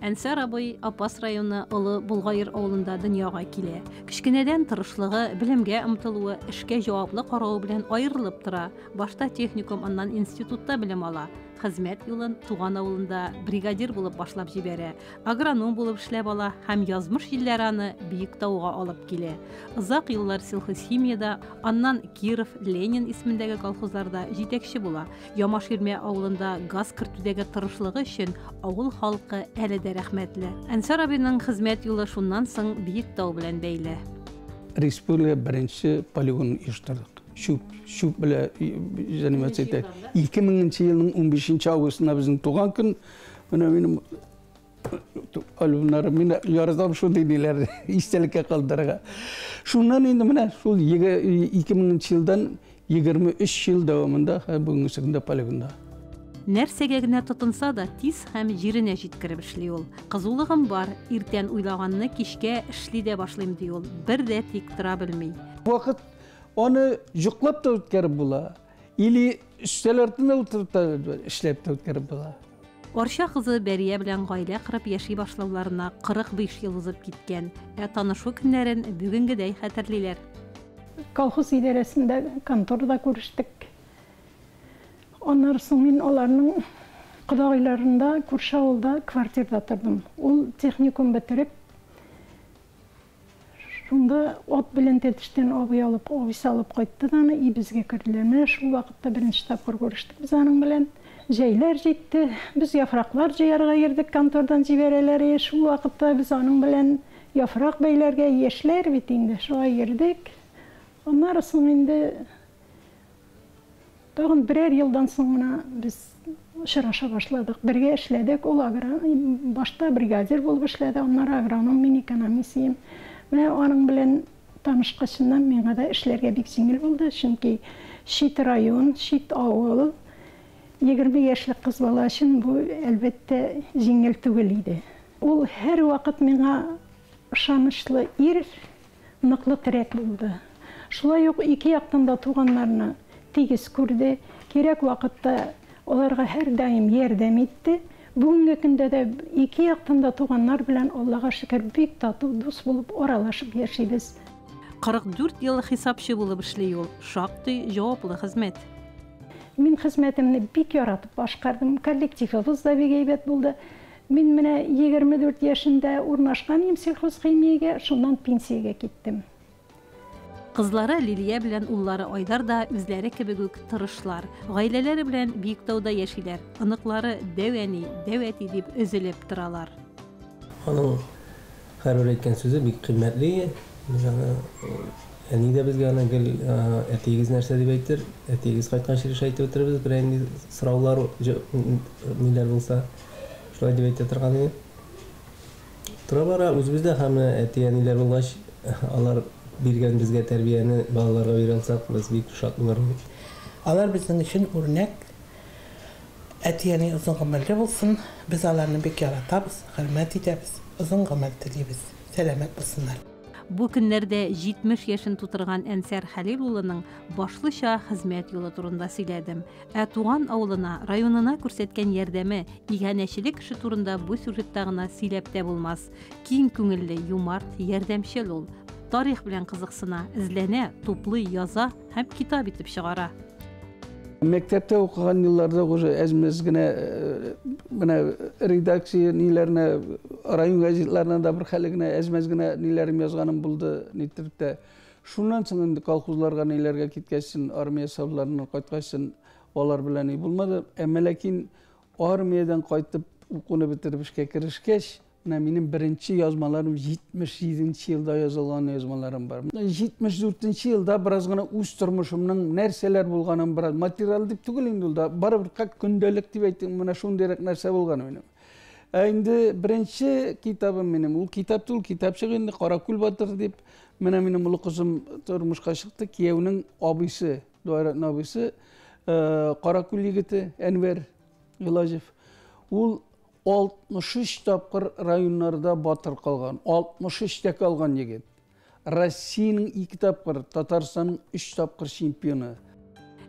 Speaker 12: Әнсәр абый Апас районы Олы Болгаер авылында дөньяга килә. Кечкенәдән тырышлыгы, белемгә омтылуы, эшкә җаваплы каравы белән аерылып тора. Башта техникум, аннан институтта белем ала. Хезмәт юлын туган авылында бригадир булып башлап җибәрә. Агроном булып эшләп ала һәм язмыш җилләре аны Биектауга алып килә. Озак еллар сельхозхимияда, аннан Киров, Ленин исемендәге колхозларда җитәкче була. Ямаширмә авылында газ кертүдәге тырышлыгы өчен авыл халкы әле дә рәхмәтле. Әнсәр абыйның хезмәт юлы шуннан соң Биектау белән бәйле.
Speaker 9: Республика беренче полигон оештырдык. Чүп белән заниматься итә. 2000 елның 15 августында безнең туган көн. Менә минем альбомнарым, мин яратам шундый ниләрне истәлеккә калдырырга. Шуннан инде менә шул 2000 елдан 23 ел дәвамында бүгенге көндә полигонда.
Speaker 12: Нәрсәгә генә тотынса да, тиз һәм җиренә җиткереп эшли ул. Кызулыгым бар, иртән уйлаганны кичкә эшли дә башлыйм ди ул. Бер дә тик тора белми.
Speaker 9: Вакыт аны йоклап та үткәреп була, или өстәл артында утырып та эшләп тә үткәреп була.
Speaker 12: Арча кызы Бәрия белән гаилә корып яши башлауларына 45 ел узып киткән, ә танышу көннәрен бүгенгедәй хәтерлиләр.
Speaker 13: Колхоз идарәсендә конторда күрештек. Аннан соң мин аларның кодагыйларында, күрше авылда квартирда тордым. Ул техникум бетереп, шунда ат белән Тәтештән абый алып, абыйсы алып кайтты да аны өебезгә керделәр. Менә шул вакытта беренче тапкыр күрештек без аның белән. Җәйләр җитте, без яфраклар җыярга йөрдек, контордан җибәрәләр иде. Шул вакытта без аның белән яфрак бәйләргә, яшьләр бит инде, шулай йөрдек. Аннары соң инде тагын берәр елдан соң гына без очраша башладык. Бергә эшләдек. Ул башта бригадир булып эшләде, аннары агроном, мин экономист идем. Менә аның белән танышкачыннан миңа да эшләргә бик җиңел булды, чөнки чит район, чит авыл, 20 яшьлек кыз бала өчен бу, әлбәттә, җиңел түгел иде. Ул һәрвакыт миңа ышанычлы ир, ныклы терәк булды. Шулай ук ике яктан да туганнарны тигез күрде, кирәк вакытта аларга һәрдаим ярдәм итте. Бүгенге көндә дә ике яктан да туганнар белән, Аллага шөкер, бик тату, дус булып аралашып яшибез.
Speaker 12: 44 ел хисапчы булып эшли ул, шактый җаваплы хезмәт.
Speaker 13: Мин хезмәтемне бик яратып башкардым, коллективыбыз да бик әйбәт булды. Мин менә 24 яшендә урнашкан идем сельхозхимиягә, шуннан пенсиягә киттем.
Speaker 12: Кызлары Лилия белән уллары Айдар да үзләре кебек үк тырышлар. Гаиләләре белән Биектауда яшиләр. Оныклары дәү әни, дәү әти дип өзелеп торалар.
Speaker 14: Аның һәрбер әйткән сүзе бик кыйммәтле. Без аны, әни дә безгә аны гел әтиегез нәрсә дип әйтер, әтиегез кайтканчы эш әйтеп бетерербез, берәр нинди сораулар, ниләр булса, шулай дип әйтә торган иде. Тора-бара үзебез дә һәм әти-әниләр булгач, алар биргән безгә тәрбияне балаларга бирә алсак, без бик шат булырбыз.
Speaker 15: Алар безнең өчен үрнәк. Әти-әни озын гомерле булсын. Без аларны бик яратабыз, хөрмәт итәбез, озын гомер телибез. Сәламәт булсыннар.
Speaker 12: Бу көннәрдә 70 яшен тутырган Әнсәр Хәлил улының башлыча хезмәт юлы турында сөйләдем. Ә туган авылына, районына күрсәткән ярдәме, иганәчелек эше турында бу сюжетта гына сөйләп тә булмас. Киң күңелле, юмарт, ярдәмчел ул. Тарих белән кызыксына, эзләнә, туплый, яза һәм китап итеп чыгара.
Speaker 9: Мәктәптә укыган елларда уже әз-мәз генә менә редакция ниләренә, район газетларына да бер хәле генә әз-мәз генә ниләрем язганым булды, ниттереп тә. Шуннан соң инде колхозларга ниләргә киткәчсен, армия сафларыннан кайткачсын, алар белән ни булмады. Әмма ләкин армиядән кайтып укуны бетереп эшкә керешкәч, менә минем беренче язмаларым 77 елда язылган язмаларым бар. 74 елда бераз гына үз тормышымның нәрсәләр булганын бераз материал дип түгел инде ул да, барыбер как көндәлек дип әйтим, менә шундыйрак нәрсә булган минем. Ә инде беренче китабым минем, ул китап түгел, китапчык инде Каракүл батыр дип, менә минем олы кызым тормышка чыкты, кияүнең абыйсы, двоюродный абыйсы, Каракүл егете Әнвәр Гыйлаҗев. Ул 63 тапкыр районнарда батыр калган, 63 тәкә алган егет. Россиянең 2 тапкыр, Татарстанның 3 тапкыр чемпионы.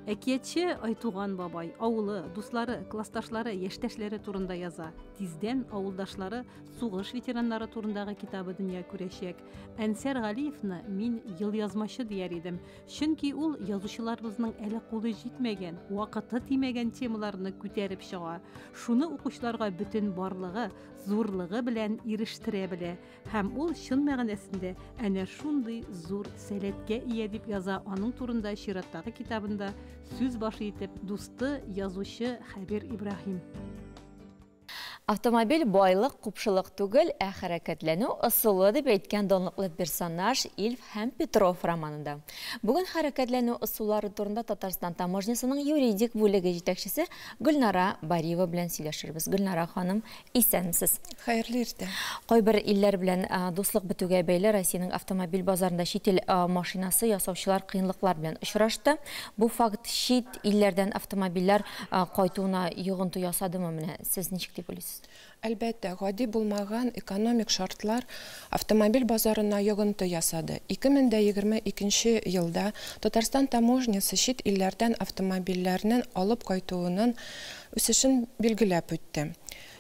Speaker 12: Әкиятче Айтуган бабай, авылы, дуслары, классташлары, яшьтәшләре турында яза. Тиздән авылдашлары, сугыш ветераннары турындагы китабы дөнья күрәчәк. Әнсәр Галиевны мин елъязмачы дияр идем. Чөнки ул язучыларыбызның әле кулы җитмәгән, вакыты тимәгән темаларны күтәреп чыга. Шуны укучыларга бөтен барлыгы, зурлыгы белән ирештерә белә. Һәм ул чын мәгънәсендә әнә шундый зур сәләткә ия дип яза аның турында чираттагы китабында сүз башы итеп дусты, язучы Хәбир Ибраһим.
Speaker 1: Автомобиль байлык, купшылык түгел, ә хәрәкәтләнү ысулы дип әйткән данлыклы персонаж Ильф һәм Петров романында. Бүген хәрәкәтләнү ысуллары турында Татарстан таможнясының юридик бүлеге җитәкчесе Гөлнара Бариева белән сөйләшербез. Гөлнара ханым, исәнмесез.
Speaker 16: Хәерле иртә.
Speaker 1: Кайбер илләр белән дуслык бетүгә бәйле Россиянең автомобиль базарында чит ил машинасы ясаучылар кыенлыклар белән очрашты. Бу факт чит илләрдән автомобильләр кайтуына йогынты ясадымы менә? Сез ничек дип уйлыйсыз?
Speaker 16: Әлбәттә, гади булмаган экономик шартлар автомобиль базарына йогынты ясады. 2022 елда Татарстан таможнясы чит илләрдән автомобильләрнең алып кайтуының үсешен билгеләп үтте.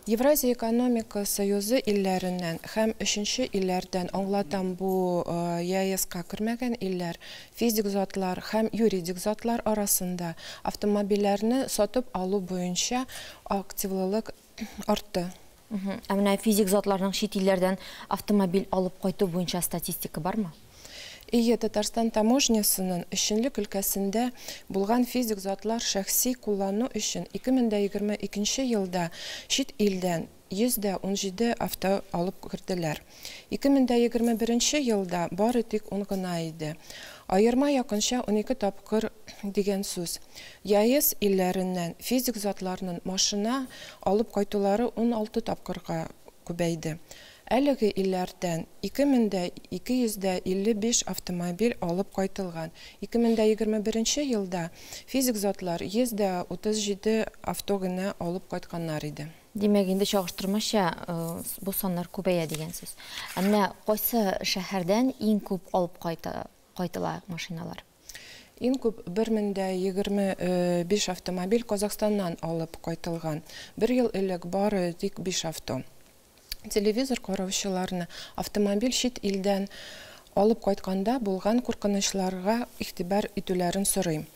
Speaker 16: Евразия экономика союзы илләреннән һәм өченче илләрдән, аңлатам, бу ЕАЭСка кермәгән илләр, физик затлар һәм юридик затлар арасында автомобильләрне сатып алу буенча активлылык артты.
Speaker 1: Ә менә физик затларның чит илләрдән автомобиль алып кайту буенча статистика бармы?
Speaker 16: Ие, Татарстан таможнясының эшчәнлек өлкәсендә булган физик затлар шәхси куллану өчен 2022 елда чит илдән 117 авто алып керделәр. 2021 елда бары тик 10 гына иде. Аерма якынча 12 тапкыр дигән сүз. ЯЭС илләреннән физик затларның машина алып кайтулары 16 тапкырга күбәйде. Әлеге илләрдән 2255 автомобиль алып кайтылган. 2021 елда физик затлар 137 авто гына алып кайтканнар иде.
Speaker 1: Димәк, инде чагыштырмача бу саннар күбәя дигән сүз. Ә менә кайсы шәһәрдән иң күп алып кайтыла машиналар?
Speaker 16: Иң күп 1025 автомобиль Казахстаннан алып кайтылган. Бер ел элек бары тик 5 авто. Телевизор караучыларны автомобиль чит илдән алып кайтканда булган куркынычларга игътибар итүләрен сорыйм.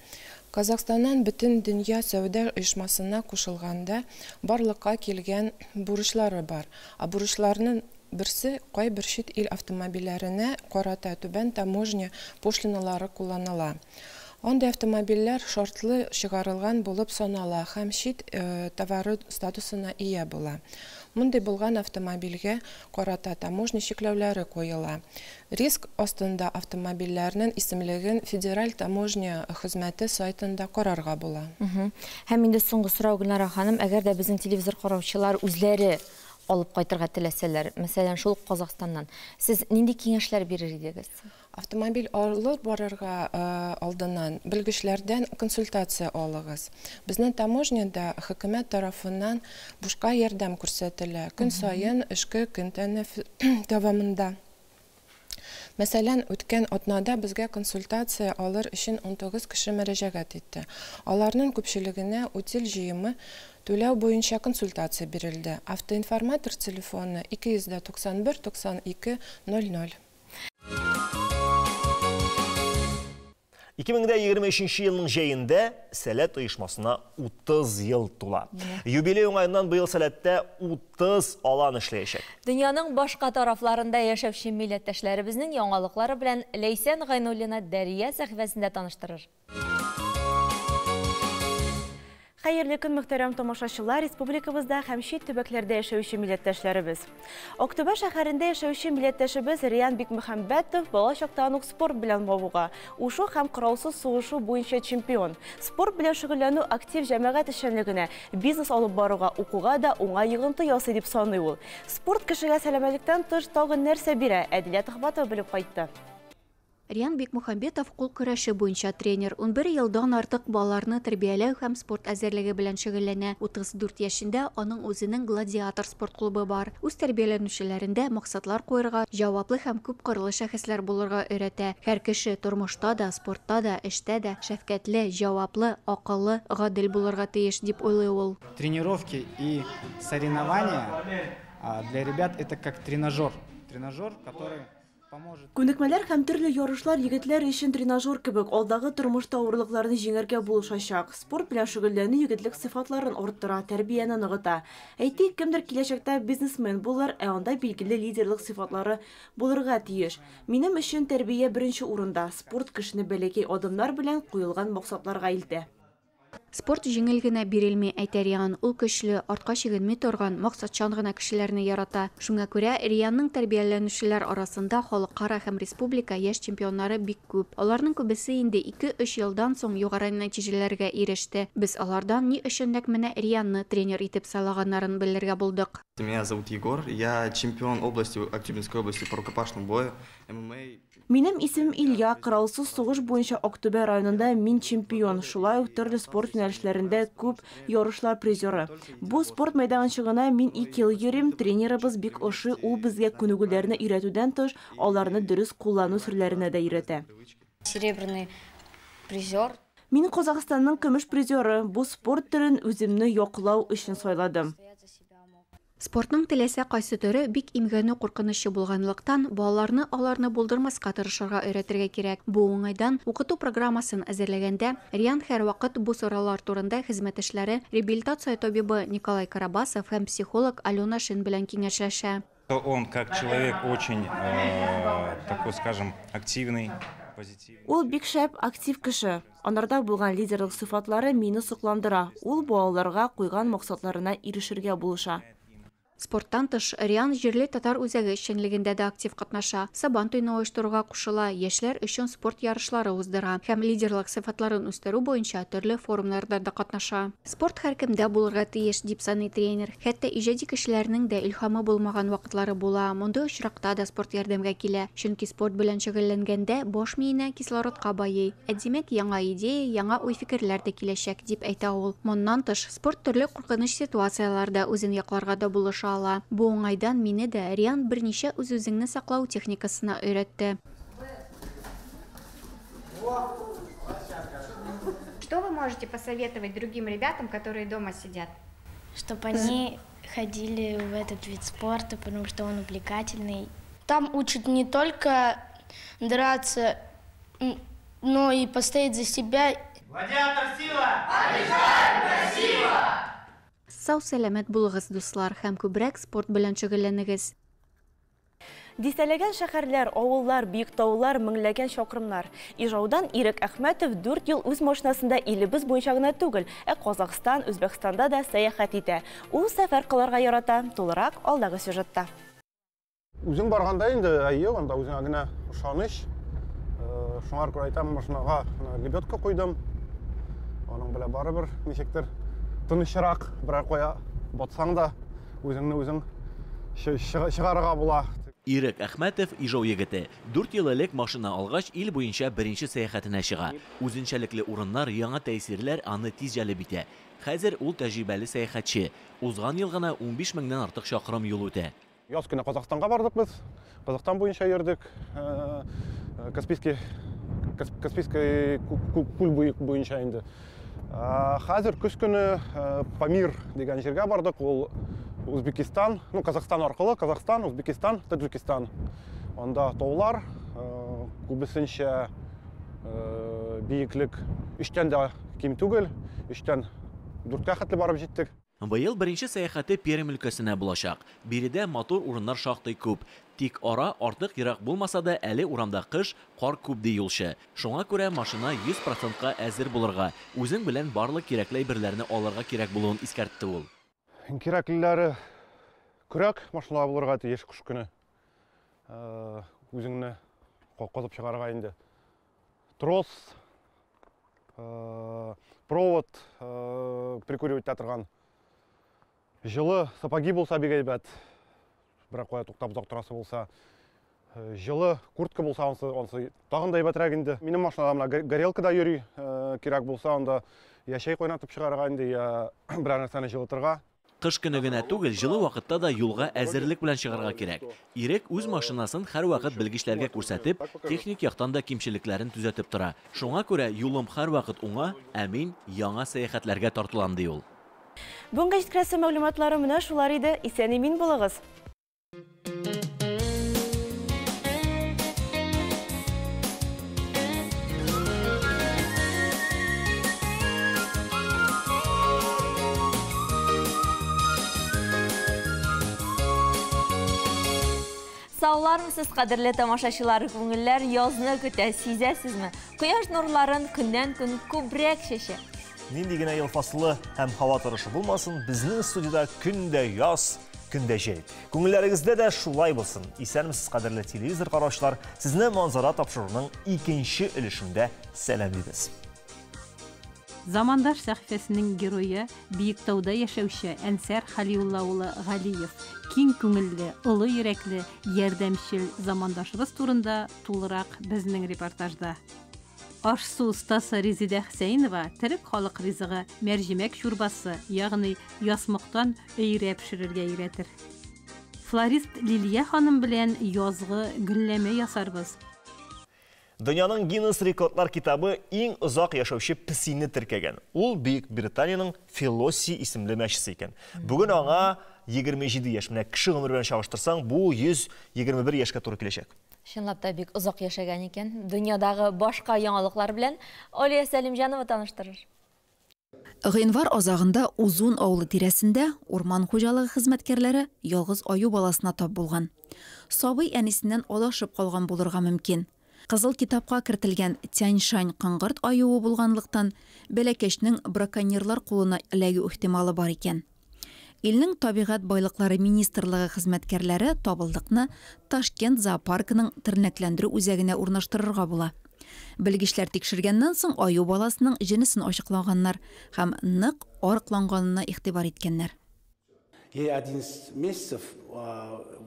Speaker 16: Казахстаннан бөтен дөнья сәүдә оешмасына кушылганда барлыкка килгән бурычлары бар. Ә бурычларның берсе кайбер чит ил автомобильләренә карата түбән таможня пошлиналары кулланыла. Андый автомобильләр шартлы чыгарылган булып санала һәм чит товары статусына ия була. Мондый булган автомобильгә карата таможня чикләүләре куела. Риск астында автомобильләрнең исемлеген Федераль таможня хезмәте сайтында карарга була.
Speaker 1: Һәм инде соңгы сорау, Гөлнара ханым, әгәр дә безнең телевизор караучылар үзләре алып кайтырга теләсәләр, мәсәлән, шул Казахстаннан, сез нинди киңәшләр бирер идегез?
Speaker 16: Автомобиль алып барырга алдыннан белгечләрдән консультация алыгыз. Безнең таможняда хөкүмәт тарафыннан бушка ярдәм күрсәтелә. Көн саен эшке көн дәвамында. Мәсәлән, үткән атнада безгә консультация алыр өчен 19 кеше мөрәҗәгать итте. Аларның күпчелегенә утиль җыемы түләү буенча консультация бирелде. Автоинформатор телефоны 291 92 00.
Speaker 2: 2023 елның җәендә Сәләт оешмасына 30 ел тула. Юбилей уңаеннан быел Сәләттә 30 алан эшләячәк.
Speaker 1: Дөньяның башка тарафларында яшәүче милләттәшләребезнең яңалыклары белән Ләйсән Гайнуллина Дәрия сәхифәсендә таныштырыр.
Speaker 4: Хәерле көн, мөхтәрәм тамашачылар, республикабызда һәм чит төбәкләрдә яшәүче милләттәшләребез. Актүбә шәһәрендә яшәүче милләттәшебез Риан Бикмөхәммәтов бала чактан ук спорт белән мавыга. Ушу һәм коралсыз сугышу буенча чемпион. Спорт белән шөгыльләнү актив җәмәгать эшчәнлегенә, бизнес алып баруга, укуга да уңай йогынты ясый дип саный ул. Спорт кешегә сәламәтлектән тыш тагын нәрсә бирә? Әдилә Төхбәтова белеп кайтты.
Speaker 17: Риан Бикмөхәммәтов кул көрәше буенча тренер. 11 елдан артык балаларны тәрбияләү һәм спорт әзерлеге белән шөгыльләнә. 34 яшендә аның үзенең Гладиатор спорт клубы бар. Үз тәрбияләнүчеләрендә максатлар куярга, җаваплы һәм күпкырлы шәхесләр булырга өйрәтә. Һәр кеше тормышта да, спортта да, эштә дә шәфкатьле, җаваплы, акыллы, гадел булырга тиеш дип уйлый ул.
Speaker 18: Тренировки и соревнования для ребят это как тренажер. Тренажер, который
Speaker 4: Күнекмәләр һәм төрле ярышлар егетләр өчен тренажер кебек алдагы тормышта авырлыкларны җиңәргә булышачак. Спорт белән шөгыльләнү егетлек сыйфатларын арттыра, тәрбияне ныгыта. Әйтик, кемдер киләчәктә бизнесмен булыр, ә анда билгеле лидерлык сыйфатлары булырга тиеш. Минем өчен тәрбия беренче урында. Спорт кешене бәләкәй адымнар белән куелган максатларга илтә.
Speaker 17: Спорт җиңел генә бирелми, әйтә Риан. Ул көчле, артка чигенми торган, максатчан гына кешеләрне ярата. Шуңа күрә Рианның тәрбияләнүчеләр арасында халыкара һәм республика яшь чемпионнары бик күп. Аларның күбесе инде 2-3 елдан соң югары нәтиҗәләргә иреште. Без алардан ни өчен нәкъ менә Рианны тренер итеп сайлаганнарын белергә булдык.
Speaker 19: Меня зовут Егор, я чемпион области, Актюбинской области по рукопашному бою, ММА.
Speaker 4: Минем исемем Илья, коралсыз сугыш буенча Актүбә районында мин чемпион. Шулай ук төрле спорт юнәлешләрендә күп ярышлар призеры. Бу спорт мәйданчыгына мин 2 ел йөрим, тренерыбыз бик ошый, ул безгә күнегүләрне өйрәтүдән тыш, аларны дөрес куллану серләренә дә өйрәтә.
Speaker 20: Серебряный призер.
Speaker 4: Мин Казахстанның көмеш призеры. Бу спорт төрен үземне яклау өчен сайладым.
Speaker 17: Спортның теләсә кайсы төре бик имгәнү куркынычы булганлыктан, балаларны аларны булдырмаска тырышырга өйрәтергә кирәк. Бу уңайдан укыту программасын әзерләгәндә Риан һәрвакыт бу сораулар турында хезмәттәшләре реабилитация табибы Николай Карабасов һәм психолог Алена Шин белән киңәшләшә.
Speaker 21: Он как человек очень, такой, скажем, активный, позитивный.
Speaker 4: Ул бик шәп, актив кеше. Анарда булган лидерлык сыйфатлары мине сокландыра. Ул балаларга куйган максатларына ирешергә булыша.
Speaker 17: Спорттан тыш, Риан җирле татар үзәге эшчәнлегендә дә актив катнаша. Сабан туйны оештыруга кушыла, яшьләр өчен спорт ярышлары уздыра һәм лидерлык сыйфатларын үстерү буенча төрле форумнарда да катнаша. Спорт һәркемдә булырга тиеш, дип саный тренер. Хәтта иҗади кешеләрнең дә илһамы булмаган вакытлары була. Мондый очракта да спорт ярдәмгә килә. Чөнки спорт белән шөгыльләнгәндә баш миенә кислородка байый. Ә димәк, яңа идея, яңа уй-фикерләр дә киләчәк, дип әйтә ул. Моннан тыш, спорт төрле куркыныч ситуацияләрдә үзен якларга да булыша ала. Бу уңайдан мине дә Риан берничә үз-үзеңне саклау техникасына өйрәтте.
Speaker 20: Что вы можете посоветовать другим ребятам, которые дома сидят? Чтоб они ходили в этот вид спорта, потому что он увлекательный. Там учат не только драться, но и постоять за себя.
Speaker 22: Гладиатор сила! Побеждает красиво!
Speaker 17: Сау сәламәт булыгыз, дуслар, һәм күбрәк спорт белән шөгыльләнегез.
Speaker 4: Дистәләгән шәһәрләр, авыллар, биек таулар, меңләгән чакрымнар. Ижаудан Ирек Әхмәтов 4 ел үз машинасында илебез буенча гына түгел, ә Казахстан, Үзбәкстанда да сәяхәт итә. Ул сәфәр кылырга ярата. Тулырак алдагы сюжетта.
Speaker 23: Үзең барганда инде, әйе, анда үзеңә генә ышаныч. Шуңар күрә әйтәм, машинага лебедка куйдым. Аның белән барыбер ничектер тынычрак, берәр кая батсаң да үзеңне үзең чыгарырга була.
Speaker 24: Ирек Әхмәтов Ижау егете. 4 ел элек машина алгач, ил буенча беренче сәяхәтенә чыга. Үзенчәлекле урыннар, яңа тәэсирләр аны тиз җәлеп итә. Хәзер ул тәҗрибәле сәяхәтче. Узган ел гына 15 меңнән артык чакрым юл үтә.
Speaker 23: Яз көне Казахстанга бардык без. Казахстан буенча йөрдек. Каспийский күл буенча инде. Хәзер көз көне Памир дигән җиргә бардык. Ул Узбекистан, ну, Казахстан аркылы, Казахстан, Узбекистан, Таджикистан. Анда таулар, күбесенчә биеклек 3-тән дә ким түгел, 3-тән 4-кә хәтле барып җиттек.
Speaker 24: Быел беренче сәяхәте Пермь өлкәсенә булачак. Биредә матур урыннар шактый күп. Тик ара артык ерак булмаса да, әле урамда кыш, кар күп ди юлчы. Шуңа күрә машина 100%-ка әзер булырга, үзең белән барлык кирәкле әйберләрне алырга кирәк булуын искәртте ул.
Speaker 23: Кирәклеләре көрәк машинада булырга тиеш кыш көне. Үзеңне казып чыгарырга инде. Трос, провод, прикуривать итә торган. Җылы сапоги булса бик әйбәт. Берәр кая туктап озак торасы булса, җылы куртка булса, ансы тагын да әйбәтрәк инде. Минем машинада менә горелка да йөри, кирәк булса анда я чәй кайнатып чыгарырга инде, я берәр нәрсәне җылытырга.
Speaker 24: Кыш көне генә түгел, җылы вакытта да юлга әзерлек белән чыгарга кирәк. Ирек үз машинасын һәрвакыт белгечләргә күрсәтеп, техник яктан да кимчелекләрен төзәтеп тора. Шуңа күрә юлым һәрвакыт уңа, ә мин яңа сәяхәтләргә тартылам, ди ул.
Speaker 4: Бүгенге җиткерәсе мәгълүматлары менә шулар иде. Исән-имин булыгыз.
Speaker 1: Саулармысыз, кадерле тамашачылар, күңелләр язны көтә, сизәсезме? Кояш нурларын көннән-көн күбрәк чәчә.
Speaker 2: Нинди генә ел фасылы һәм һава торышы булмасын, безнең студияда көндә яз, көндә җәй. Күңелләрегездә дә шулай булсын. Исәнмесез, кадерле телевизор караучылар, сезне Манзара тапшыруының икенче өлешендә сәламлибез.
Speaker 12: Замандаш сәхифәсенең герое Биектауда яшәүче Әнсәр Халиулла улы Галиев. Киң күңелле, олы йөрәкле, ярдәмчел замандашыбыз турында тулырак безнең репортажда. Аш-су остасы Резеда Хусәинова төрек халык ризыгы мәрҗимәк чурбасы, ягъни ясмыктан өйрә пешерергә өйрәтер. Флорист Лилия ханым белән язгы гөлләмә ясарбыз.
Speaker 2: Дөньяның Гиннес рекордлар китабы иң озак яшәүче песине теркәгән. Ул Бөек Британиянең Фелоси исемле мәчесе икән. Бүген аңа 27 яшь. Менә кеше гомере белән чагыштырсаң, бу 121 яшькә туры киләчәк.
Speaker 1: Чынлап та бик озак яшәгән икән. Дөньядагы башка яңалыклар белән Алия Сәлимҗанова таныштырыр.
Speaker 8: Гыйнвар азагында Узун авылы тирәсендә урман хуҗалыгы хезмәткәрләре ялгыз аю баласына тап булган. Сабый әнисеннән адашып калган булырга мөмкин. Кызыл китапка кертелгән Тянь-Шань коңгырт аюы булганлыктан, бәләкәчнең браконьерлар кулына эләгү ихтималы бар икән. Илнең Табигать байлыклары министрлыгы хезмәткәрләре табылдыкны Ташкент зоопаркының тернәкләндерү үзәгенә урнаштырырга була. Белгечләр тикшергәннән соң аю баласының җенесен ачыклаганнар һәм нык арыкланганына игътибар иткәннәр.
Speaker 3: Ей 11 месяцев,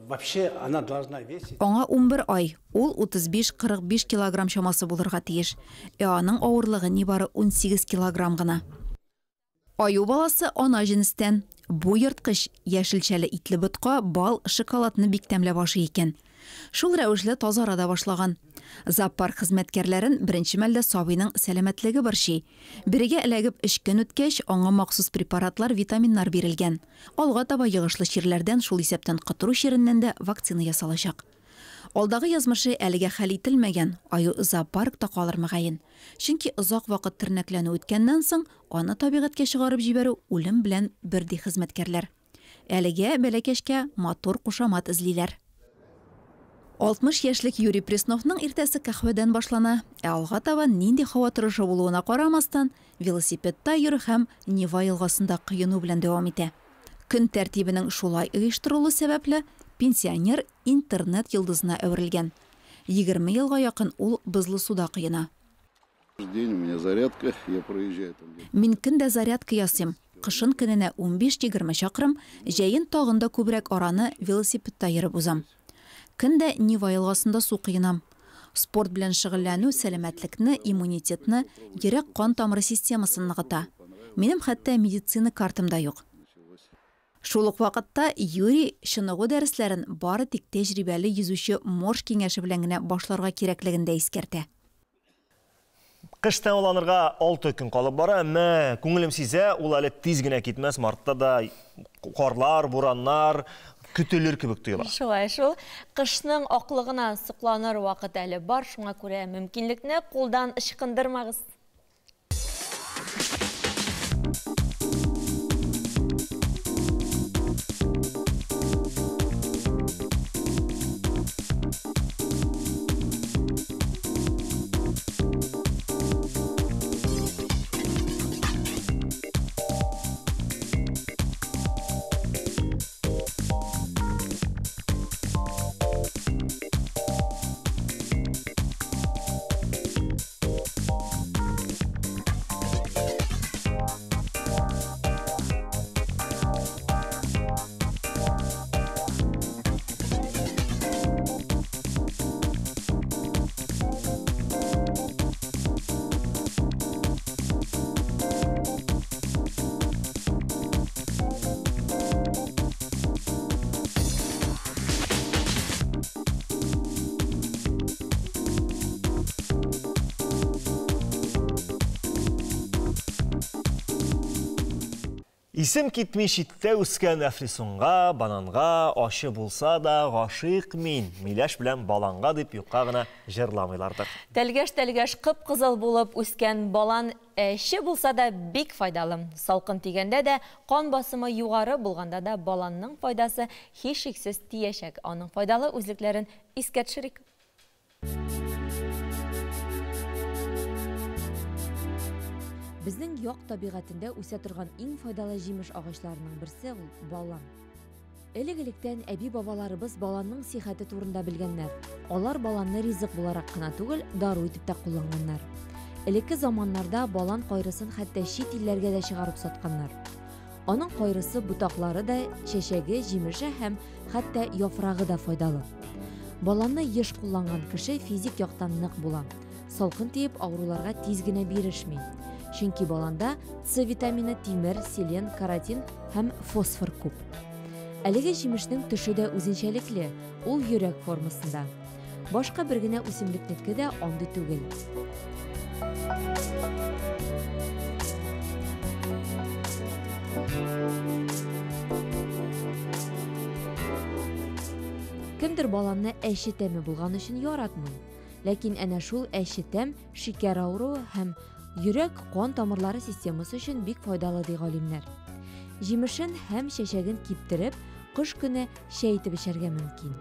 Speaker 3: вообще она должна весить.
Speaker 8: Аңа 11 ай, ул 35-45 килограмм чамасы булырга тиеш. Ә аның авырлыгы нибары 18 килограмм гына. Аю баласы ана җенестән. Бу ерткыч яшелчәле итле ботка, бал, шоколадны бик тәмләп ашый икән. Шул рәвешле тазара да башлаган. Зоопарк хезмәткәрләрен беренче мәлдә сабыйның сәламәтлеге борчый. Бирегә эләгеп өч көн үткәч, аңа махсус препаратлар, витаминнар бирелгән. Алга таба йогышлы чирләрдән, шул исәптән котыру чиреннән дә вакцина ясалачак. Алдагы язмышы әлегә хәл ителмәгән, аю зоопаркта калыр мөгаен. Чөнки озак вакыт тернәкләнү үткәннән соң, аны табигатькә чыгарып җибәрү үлем белән бер, ди хезмәткәрләр. Әлегә бәләкәчкә матур кушамат эзлиләр. 60 яшьлек Юрий Пресновның иртәсе каһвәдән башлана, ә алга таба нинди һава торышы булуына карамастан, велосипедта йөрү һәм Нева елгасында коену белән дәвам итә. Көн тәртибенең шулай оештырылу сәбәпле, пенсионер интернет йолдызына әверелгән. 20 елга якын ул бозлы суда коена.
Speaker 10: День у меня зарядка, я проезжаю там.
Speaker 8: Мин көн дә зарядка ясыйм. Кышын көненә 15-20 чакрым, җәен тагын да күбрәк араны велосипедта йөреп узам. Көн дә Нева елгасында су коенам. Спорт белән шөгыльләнү сәламәтлекне, иммунитетны, йөрәк-кан тамыры системасын ныгыта. Минем хәтта медицина картам да юк. Шул ук вакытта Юрий чыныгу дәресләрен бары тик тәҗрибәле йөзүче морж киңәше белән генә башларга кирәклеген дә искәртә.
Speaker 2: Кыш тәмамланырга 6 көн калып бара, әмма күңелем сизә, ул әле тиз генә китмәс, мартта да карлар, бураннар көтелер кебек тоела.
Speaker 1: Шулай шул. Кышның аклыгына сокланыр вакыт әле бар, шуңа күрә мөмкинлекне кулдан ычкындырмагыз.
Speaker 2: Исем китми читтә үскән әфлисунга, бананга, ачы булса да гашыйк мин, миләш белән баланга дип юкка гына җырламыйлардыр.
Speaker 1: Тәлгәш-тәлгәш кып-кызыл булып үскән балан әче булса да бик файдалы. Салкын тигәндә дә, кан басымы югары булганда да баланның файдасы һичшиксез тиячәк. Аның файдалы үзлекләрен искә төшерик. Безнең як табигатендә үсә торган иң файдалы җимеш агачларының берсе ул балан. Элек-электән әби-бабаларыбыз баланның сихәте турында белгәннәр. Алар баланны ризык буларак кына түгел, дару итеп тә кулланганнар. Элекке заманнарда балан кайрысын хәтта чит илләргә дә чыгарып сатканнар. Аның кайрысы, ботаклары да, чәчәге, җимеше һәм хәтта яфрагы да файдалы. Баланны еш кулланган кеше физик яктан нык була. Салкын тиеп авыруларга тиз генә бирешми. Чөнки баланда С витамины, тимер, селен, каротин һәм фосфор күп. Әлеге җимешнең төше дә үзенчәлекле, ул йөрәк формасында. Башка бер генә үсемлекнеке дә андый түгел. Кемдер баланны әче тәме булган өчен яратмый. Ләкин әнә шул әче тәм шикәр авыруы һәм Йөрәк, кан тамырлары системасы өчен бик файдалы, ди галимнәр. Җимешен һәм чәчәген киптереп, кыш көне чәй итеп эчәргә мөмкин.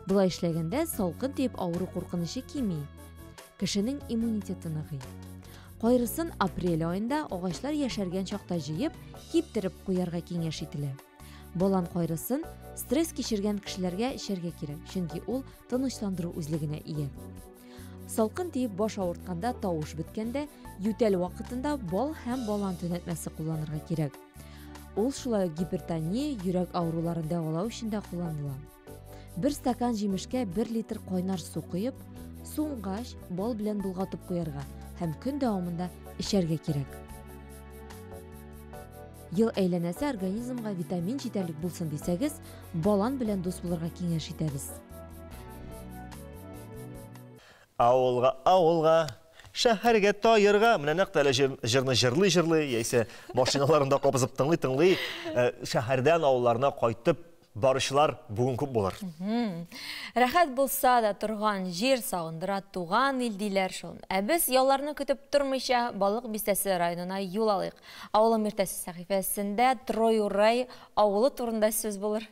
Speaker 1: Болай эшләгәндә салкын тиеп авыру куркынычы кими, кешенең иммунитеты ныгый. Кайрысын апрель аенда агачлар яшәргән чакта җыеп, киптереп куярга киңәш ителә. Балан кайрысын стресс кичергән кешеләргә эчәргә кирәк, чөнки ул тынычландыру үзлегенә ия. Салкын тиеп баш авыртканда, тавыш беткәндә, ютәл вакытында бал һәм балан төнәтмәсе кулланырга кирәк. Ул шулай ук гипертония, йөрәк авыруларын дәвалау өчен дә кулланыла. Бер стакан җимешкә бер литр кайнар су коеп, суынгач, бал белән болгатып куярга һәм көн дәвамында эчәргә кирәк. Ел әйләнәсе организмга витамин җитәрлек булсын дисәгез, балан белән дус булырга киңәш итәбез.
Speaker 2: Авылга, авылга, шәһәргә таерга. Менә нәкъ тә әле җырны җырлый-җырлый, яисә машиналарында кабызып тыңлый-тыңлый, э, шәһәрдән авылларына кайтып баручылар бүген күп булыр.
Speaker 1: Рәхәт булса да торган җир сагындыра туган ил диләр шул. Ә без ялларны көтеп тормыйча Балык бистәсе районына юл алыйк. Авылым иртәсе сәхифәсендә Трой-Урай авылы турында сүз булыр.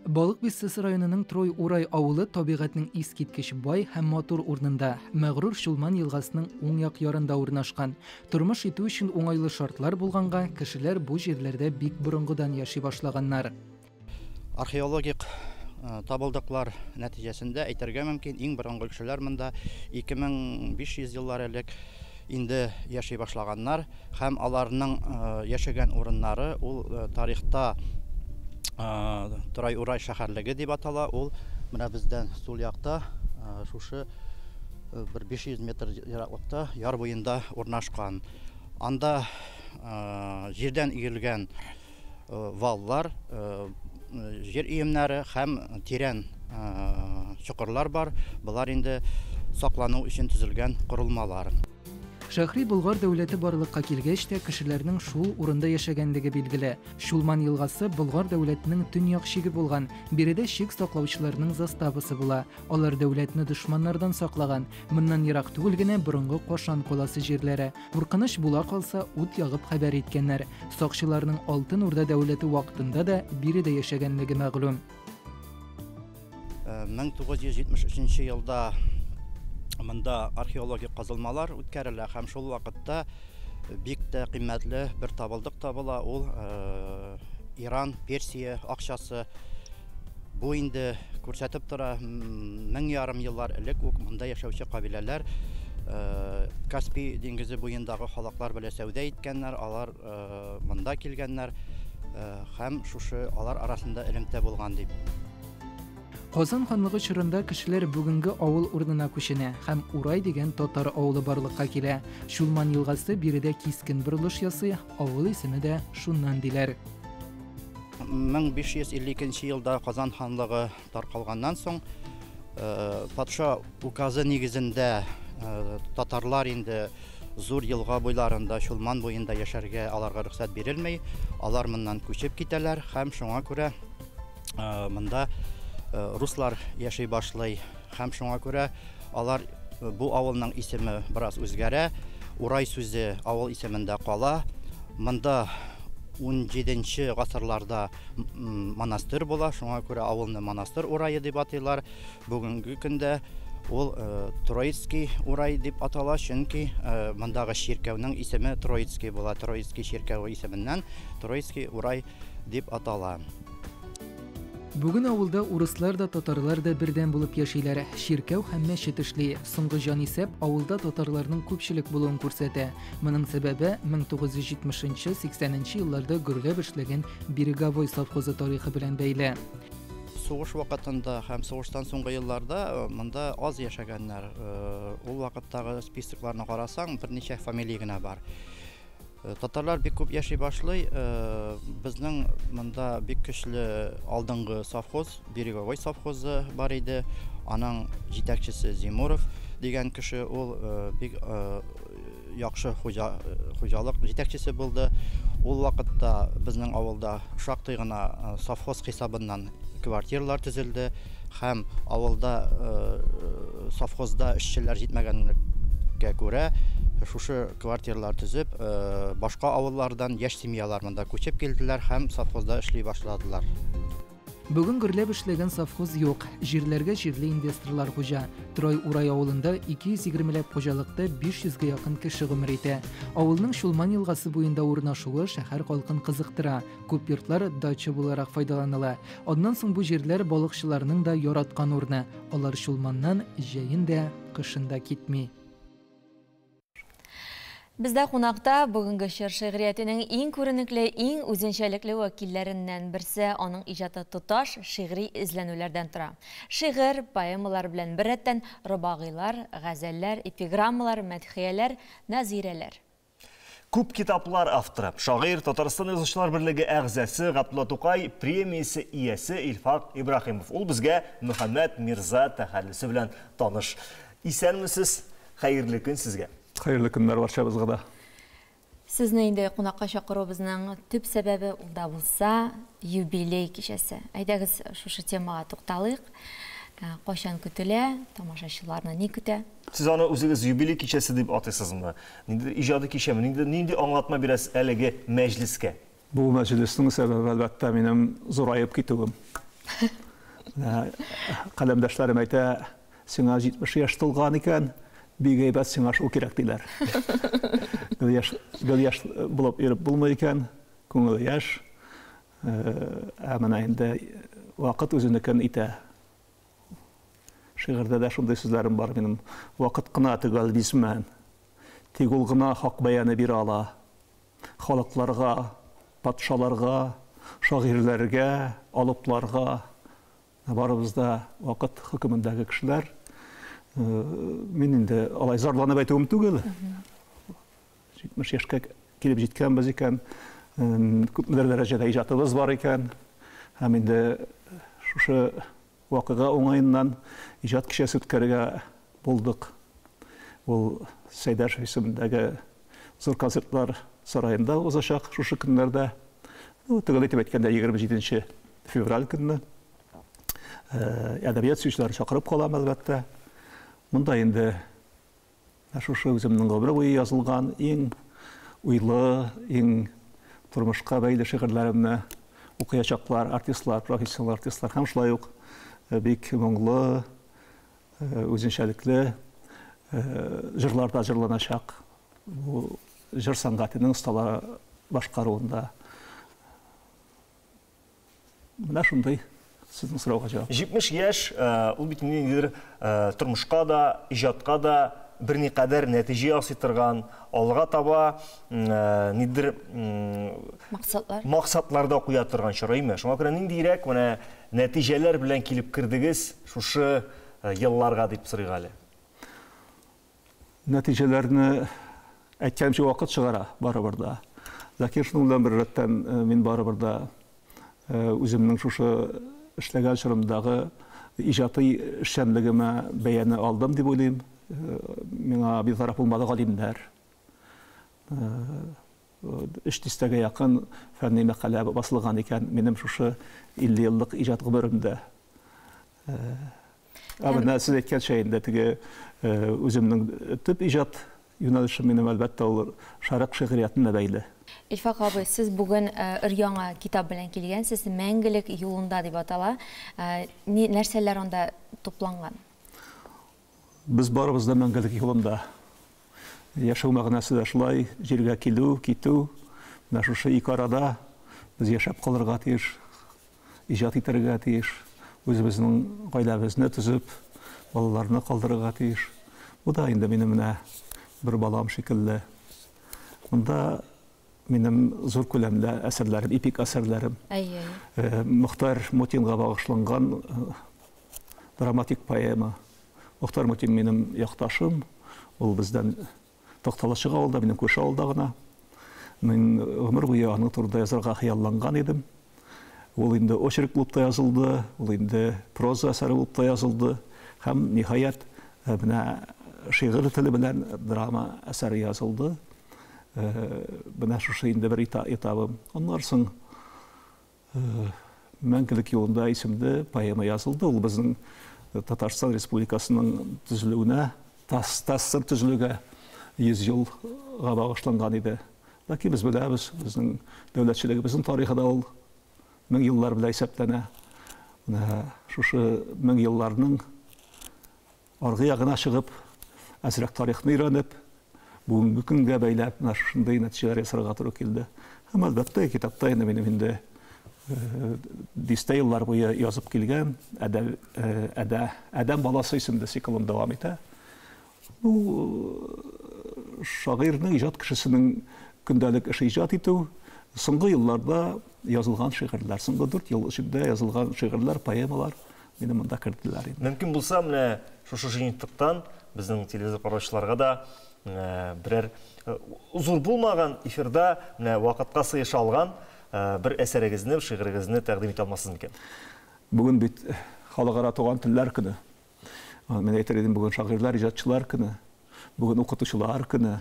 Speaker 5: Балык Бистәсе районының Трой-Урай авылы табигатьнең искиткеч бай һәм матур урынында, мәгърур Чулман елгасының уң як ярында урнашкан. Тормыш итү өчен уңайлы шартлар булганга, кешеләр бу җирләрдә бик борынгыдан яши башлаганнар.
Speaker 6: Археологик табылдыклар нәтиҗәсендә әйтергә мөмкин, иң борынгы кешеләр монда 2500 еллар элек инде яши башлаганнар һәм аларның яшәгән урыннары ул тарихта Торай-Урай шәһәрлеге дип атала. Ул менә бездән сул якта шушы бер 500 метр ераклыкта яр буенда урнашкан. Анда җирдән өелгән валлар, җир өемнәре һәм тирән чокырлар бар. Болар инде саклану өчен төзелгән корылмалар.
Speaker 5: Шәһри Болгар дәүләте барлыкка килгәч тә, кешеләрнең шул урында яшәгәнлеге билгеле. Чулман елгасы Болгар дәүләтенең төньяк чиге булган. Биредә чик саклаучыларның заставасы була. Алар дәүләтне дошманнардан саклаган. Моннан ерак түгел генә борынгы Кашан каласы җирләре. Куркыныч була калса, ут ягып хәбәр иткәннәр. Сакчыларның Алтын Урда дәүләте вакытында да биредә яшәгәнлеге мәгълүм.
Speaker 6: 1973 елда монда археологик казылмалар үткәрелә һәм шул вакытта бик тә кыйммәтле бер табылдык табыла. Ул Иран, Персия акчасы. Бу инде күрсәтеп тора, 1500 еллар элек үк монда яшәүче кабиләләр Каспий диңгезе буендагы халыклар белән сәүдә иткәннәр, алар монда килгәннәр һәм шушы алар арасында элемтә булган дип.
Speaker 5: Казан ханлыгы чорында кешеләр бүгенге авыл урынына күченә һәм Урай дигән татар авылы барлыкка килә. Чулман елгасы биредә кискен борылыш ясый, авыл исеме дә шуннан диләр.
Speaker 6: 1552 елда Казан ханлыгы таркалганнан соң, патша указы нигезендә татарлар инде зур елга буйларында, Чулман буенда яшәргә аларга рөхсәт бирелми. Алар моннан күчеп китәләр һәм шуңа күрә монда руслар яши башлый. Һәм шуңа күрә алар бу авылның исеме бераз үзгәрә. Урай сүзе авыл исемендә кала. Монда 17 гасырларда монастырь була, шуңа күрә авылны монастырь урае дип атыйлар. Бүгенге көндә ул Троицкий урай дип атала, чөнки мондагы чиркәүнең исеме Троицкий була. Троицкий чиркәве исеменнән Троицкий урай дип атала.
Speaker 5: Бүген авылда урыслар да, татарлар да бердәм булып яшиләр. Чиркәү һәм мәчет эшли. Соңгы җанисәп авылда татарларның күпчелек булуын күрсәтә. Моның сәбәбе 1970-80 елларда гөрләп эшләгән Береговой совхозы тарихы белән бәйле.
Speaker 6: Сугыш вакытында һәм сугыштан соңгы елларда монда аз яшәгәннәр. Ул вакыттагы списокларны карасаң, берничә фамилия генә бар. Татарлар бик күп яши башлый. Безнең монда бик көчле алдынгы совхоз, Береговой совхозы бар иде. Аның җитәкчесе Зимуров дигән кеше, ул бик яхшы хуҗалык җитәкчесе булды. Ул вакытта безнең авылда шактый гына совхоз хисабыннан квартиралар төзелде һәм авылда совхозда эшчеләр җитмәгәнлектән Мөмкинлеккә күрә, шушы квартиралар төзеп, башка авыллардан яшь семьялар монда күчеп килделәр һәм совхозда эшли башладылар.
Speaker 5: Бүген гөрләп эшләгән совхоз юк. Җирләргә җирле инвесторлар хуҗа. Трой Урай авылында 220 ләп хуҗалыкта 500 гә якын кеше гомер итә. Авылның Чулман елгасы буенда урнашуы шәһәр халкын кызыктыра. Күп йортлар дача буларак файдаланыла. Аннан соң бу җирләр балыкчыларның да яраткан урыны. Алар Чулманнан җәен дә, кышын да китми.
Speaker 1: Бездә кунакта бүгенге чор шигъриятенең иң күренекле, иң үзенчәлекле вәкилләреннән берсе, аның иҗаты тоташ шигъри эзләнүләрдән тора. Шигырь, поэмалар белән беррәттән робагыйлар, газәлләр, эпиграммалар, мәдхияләр, нәзыйрәләр.
Speaker 2: Күп китаплар авторы, шагыйрь, Татарстан Язучылар берлеге әгъзасы, Габдулла Тукай премиясе иясе Илфак Ибраһимов. Ул безгә Мөхәммәт Мирза тәхәллүсе белән таныш. Исәнмесез, хәерле көн сезгә.
Speaker 7: Хәерле көннәр барчабызга да.
Speaker 1: Сезне инде кунакка чакыруыбызның төп сәбәбе ул да булса юбилей кичәсе. Әйдәгез шушы темага тукталыйк. Э, кайчан көтелә, тамашачыларны ни көтә?
Speaker 2: Сез аны үзегез юбилей кичәсе дип атыйсызмы? Нинди иҗади кичәме? Нинди нинди аңлатма бирәсез әлеге мәҗлескә?
Speaker 7: Бу мәҗлеснең сәбәбе, әлбәттә, минем зураеп китүем. Каләмдәшләрем әйтә, сиңа 70 яшь тулган икән, бик әйбәт, сиңа шул кирәк, диләр. Гел яшь, гел яшь булып йөреп булмый икән, күңел яшь. Ә менә инде вакыт үзенекен итә. Шигырьдә дә шундый сүзләрем бар минем. Вакыт кына төгәл бизмән. Тик ул гына хак бәяне бирә ала. Халыкларга, патшаларга, шагыйрьләргә, алыпларга. Барыбыз да вакыт хөкемендәге кешеләр. Мин инде алай зарланып әйтүем түгел. 70 яшькә килеп җиткәнбез икән, күпмедер дәрәҗәдә иҗатыбыз бар икән. Һәм инде шушы Вакыйга уңаеннан иҗат кичәсе үткәрергә булдык. Ул Сәйдәшев исемендәге зур концертлар сараенда узачак шушы көннәрдә. Ну, төгәл итеп әйткәндә, 27 февраль көнне. Әдәбият сөючеләрне чакырып калам, әлбәттә. Монда инде Менә шушы үземнең гомер буе язылган иң уйлы, иң тормышка бәйле шигырьләремне укыячаклар, артистлар, профессионал артистлар һәм шулай ук бик моңлы, үзенчәлекле җырлар да җырланачак. Бу җыр сәнгатенең осталары башкаруында. Менә шундый сезнең сорауга җавап.
Speaker 2: 70 яшь, ул бит ниндидер тормышка да, иҗатка да берникадәр нәтиҗә ясый торган, алга таба ниндидер
Speaker 1: максатлар
Speaker 2: максатлар да куя торган чор, әйме? Шуңа күрә ниндирәк менә нәтиҗәләр белән килеп кердегез шушы елларга дип сорыйк әле.
Speaker 7: Нәтиҗәләрне әйткәнче вакыт чыгара барыбер да. Ләкин шуның белән беррәттән мин барыбер да үземнең шушы эшләгән чорымдагы иҗади эшчәнлегемә бәяне алдым дип уйлыйм. Миңа битараф булмады галимнәр. Өч дистәгә якын фәнни мәкалә басылган икән минем шушы 50 еллык иҗат гомеремдә. Ә менә сез әйткәнчә инде теге үземнең төп иҗат юнәлешем минем, әлбәттә, ул шәрык шигъриятенә бәйле.
Speaker 1: Илфак абый, сез бүген өр-яңа китап белән килгәнсез, Мәңгелек юлында дип атала. Ни, нәрсәләр анда тупланган?
Speaker 7: Без барыбыз да мәңгелек юлында. Яшәү мәгънәсе дә шулай, җиргә килү, китү. Менә шушы ике арада без яшәп калырга тиеш. Иҗат итәргә тиеш, үзебезнең гаиләбезне төзеп, балаларны калдырырга тиеш. Бу да инде минем менә бер балам шикелле. Монда минем зур күләмле әсәрләрем, эпик әсәрләрем.
Speaker 1: Әйе.
Speaker 7: Мохтар Мутинга багышланган драматик поэма. Мохтар Мутин минем якташым, ул бездән Такталачык авылда, минем күрше авылда гына. Мин гомер буе аның турында язарга хыялланган идем. Ул инде очерк булып та язылды, ул инде проза әсәре булып та язылды. Һәм, ниһаять, менә шигырь теле белән драма әсәре язылды. Менә шушы инде бер этабым. Аннан соң Мәңгелек юлында исемле поэма язылды. Ул безнең Татарстан Республикасының төзелүенә ТАССР төзелүгә 100 елга багышланган иде. Ләкин без беләбез, безнең дәүләтчелегебезнең тарихы да ул мең еллар белән исәпләнә. Менә шушы мең елларның аргы ягына чыгып, әзрәк тарихны өйрәнеп, бүгенге көнгә бәйләп, менә шушындый нәтиҗәләр ясарга туры килде. Һәм, әлбәттә, китапта инде минем инде дистә еллар буе язып килгән Адәм баласы исемле циклым дәвам итә. Бу шагыйрьнең, иҗат кешесенең көндәлек эше иҗат итү, соңгы елларда язылган шигырьләр, соңгы 4 ел эчендә язылган шигырьләр, поэмалар мине монда керделәр инде.
Speaker 2: Мөмкин булса, менә шушы җыентыктан безнең телевизор караучыларга да берәр зур булмаган эфирда менә вакытка сыеша алган бер әсәрегезне, шигырегезне тәкъдим итә алмассыз микән?
Speaker 7: Бүген бит Халыкара туган телләр көне. Мин әйтер идем, бүген шагыйрьләр, иҗатчылар көне, бүген укытучылар көне,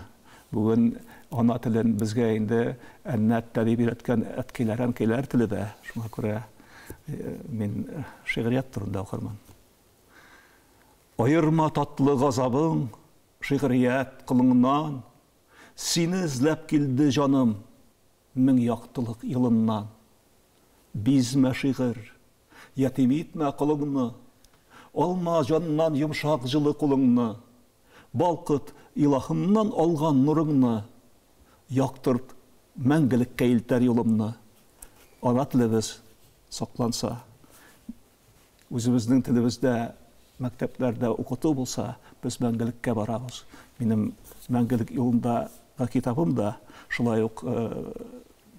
Speaker 7: бүген ана телен безгә инде әннәт дип өйрәткән әткәйләр, әнкәйләр теле дә. Шуңа күрә мин шигърият турында укырмын. Аерма татлы газабың шигърият колыңнан, сине эзләп килде җаным мең яктылык елыннан. Бизмә шигырь, ятим итмә колыңны, алма җаннан йомшак җылы кулыңны. Балкыт илаһымнан алган нурыңны, яктырт мәңгелеккә илтәр юлымны. Ана телебез сакланса, үзебезнең телебездә мәктәпләрдә укыту булса, без мәңгелеккә барабыз. Минем мәңгелек юлында китабым да шулай ук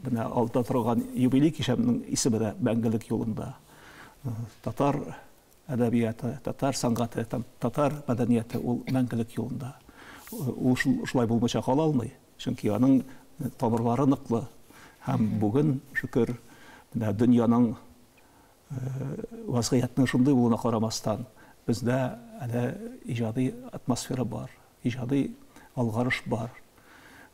Speaker 7: менә алда торган юбилей кичәмнең исеме дә Мәңгелек юлында. Татар әдәбияты, татар сәнгате, татар мәдәнияте ул мәңгелек юлында. Ул шулай булмыйча кала алмый, чөнки аның тамырлары ныклы. Һәм бүген, шөкер, менә дөньяның вазгыятьнең шундый булуына карамастан, бездә әле иҗади атмосфера бар, иҗади алгарыш бар.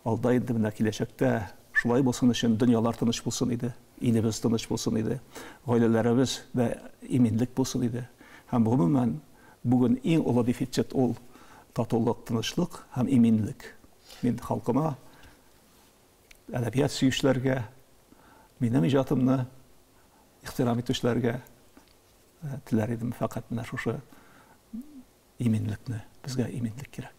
Speaker 7: Алда инде менә киләчәктә шулай булсын өчен дөньялар тыныч булсын иде, илебез тыныч булсын иде, гаиләләребез дә иминлек булсын иде. Һәм гомумән бүген иң олы дефицит ул татулык, тынычлык һәм иминлек. Мин халкыма, әдәбият сөючеләргә, минем иҗатымны ихтирам итүчеләргә теләр идем фәкать менә шушы иминлекне, безгә иминлек кирәк.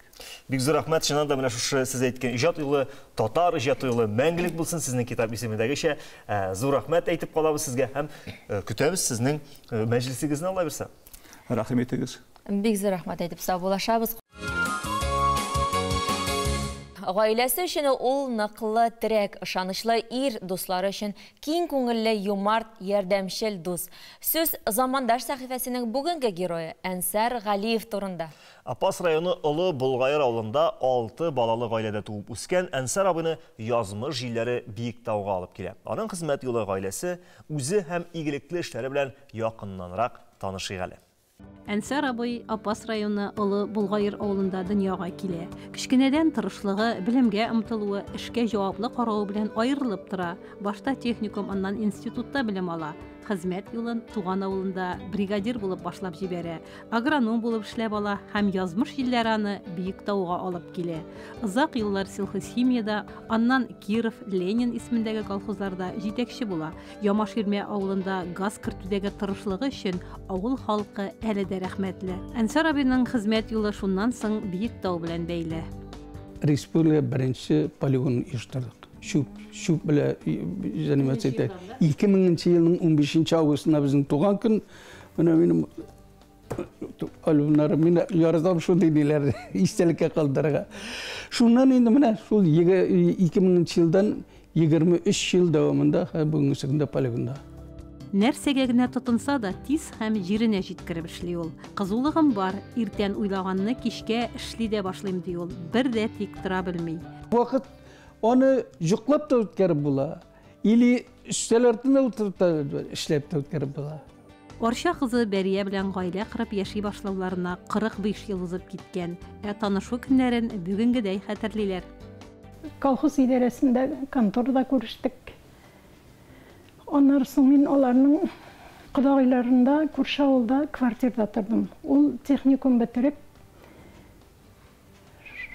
Speaker 2: Бик зур рәхмәт, чыннан да менә шушы сез әйткән иҗат юлы, татар иҗат юлы мәңгелек булсын сезнең китап исемендәгечә. Зур рәхмәт әйтеп калабыз сезгә һәм көтәбез сезнең мәҗлесегезне, Алла бирсә.
Speaker 7: Рәхим итегез.
Speaker 1: Бик зур рәхмәт әйтеп саубуллашабыз. Гаиләсе өчен ул ныклы терәк, ышанычлы ир, дуслары өчен киң күңелле, юмарт, ярдәмчел дус. Сүз Замандаш сәхифәсенең бүгенге герое Әнсар Галиев турында.
Speaker 2: Апас районы Олы Болгаер авылында 6 балалы гаиләдә туып үскән Әнсар абыйны язмыш җилләре Биектауга алып килә. Аның хезмәт юлы, гаиләсе, үзе һәм игелекле эшләре белән якыннанрак танышыйк әле.
Speaker 12: Әнсар абый Апас районы Олы Болгаер авылында дөньяга килә. Кечкенәдән тырышлыгы, белемгә омтылуы, эшкә җаваплы каравы белән аерылып тора. Башта техникум, аннан институтта белем ала. Хезмәт юлын туган авылында бригадир булып башлап җибәрә. Агроном булып эшләп ала һәм язмыш җилләре аны Биектауга алып килә. Озак еллар сельхозхимиядә, аннан Киров, Ленин исемендәге колхозларда җитәкче була. Ямаширмә авылында газ кертүдәге тырышлыгы өчен авыл халкы әле дә рәхмәтле. Әнсар абыйның хезмәт юлы шуннан соң Биектау белән бәйле.
Speaker 9: Республика беренче полигон оештырдык. Чүп белән заниматься итә. 2000 елның 15 августында безнең туган көн. Менә минем альбомнарым, мин яратам шундый ниләрне истәлеккә калдырырга. Шуннан инде менә шул 2000 елдан 23 ел дәвамында бүгенге көндә полигонда.
Speaker 12: Нәрсәгә генә тотынса да, тиз һәм җиренә җиткереп эшли ул. Кызулыгым бар, иртән уйлаганны кичкә эшли дә башлыйм ди ул. Бер дә тик тора белми.
Speaker 9: Вакыт аны йоклап та үткәреп була, или өстәл артында утырып та эшләп тә үткәреп була.
Speaker 12: Арча кызы Бәрия белән гаилә корып яши башлауларына 45 ел узып киткән. Ә танышу көннәрен бүгенгедәй хәтерлиләр.
Speaker 11: Колхоз идарәсендә конторда күрештек. Аннан соң мин аларның кодагыйларында, күрше авылда квартирда тордым. Ул техникум бетереп,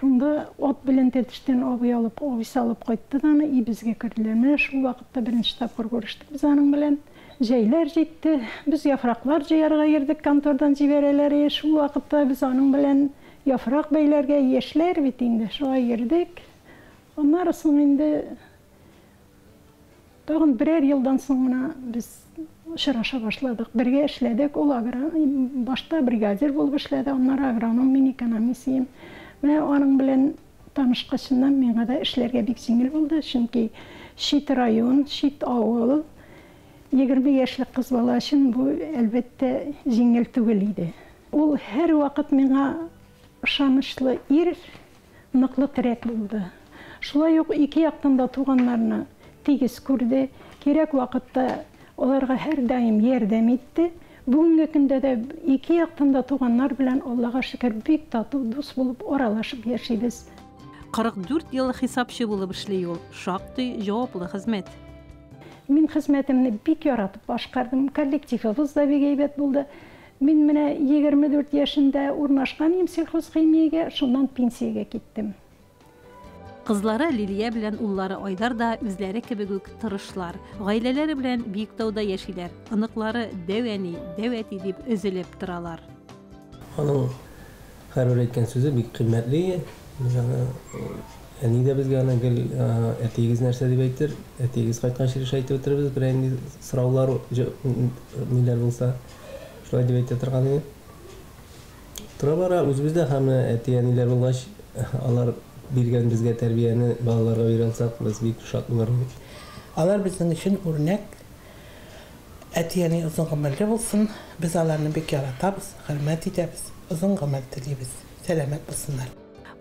Speaker 11: Шунда ат белән Тәтештән абый алып, абыйсы алып кайтты да аны өебезгә керделәр. Менә шул вакытта беренче тапкыр күрештек без аның белән. Җәйләр җитте, без яфраклар җыярга йөрдек, контордан җибәрәләр иде. Шул вакытта без аның белән яфрак бәйләргә, яшьләр бит инде, шулай йөрдек. Аннары соң инде тагын берәр елдан соң гына без очраша башладык. Бергә эшләдек. Ул агро башта бригадир булып эшләде, аннары агроном, мин экономист идем. Менә аның белән танышкачыннан миңа да эшләргә бик җиңел булды, чөнки чит район, чит авыл, 20 яшьлек кыз бала өчен бу, әлбәттә, җиңел түгел иде. Ул һәрвакыт миңа ышанычлы ир, ныклы терәк булды. Шулай ук ике яктан да туганнарны тигез күрде, кирәк вакытта аларга һәрдаим ярдәм итте. Бүгенге көндә дә ике яктан да туганнар белән, Аллага шөкер, бик тату, дус булып аралашып яшибез.
Speaker 12: 44 ел хисапчы булып эшли ул, шактый җаваплы хезмәт.
Speaker 11: Мин хезмәтемне бик яратып башкардым, коллективыбыз да бик әйбәт булды. Мин менә 24 яшендә урнашкан идем сельхозхимиягә, шуннан пенсиягә киттем.
Speaker 12: Кызлары Лилия белән уллары Айдар да үзләре кебек үк тырышлар. Гаиләләре белән Биектауда яшиләр. Оныклары дәү әни, дәү әти дип өзелеп торалар.
Speaker 13: Аның һәрбер әйткән сүзе бик кыйммәтле. Без аны, әни дә безгә аны гел әтиегез нәрсә дип әйтер, әтиегез кайтканчы еш әйтеп бетерербез, берәр нинди сораулар, ниләр булса, шулай дип әйтә торган иде. Тора-бара үзебез дә һәм әти-әниләр булгач, алар биргән безгә тәрбияне балаларга бирә алсак, без бик шат булыр идек.
Speaker 14: Алар безнең өчен үрнәк. Әти-әни озын гомерле булсын. Без аларны бик яратабыз, хөрмәт итәбез. Озын гомер телибез. Сәламәт булсыннар.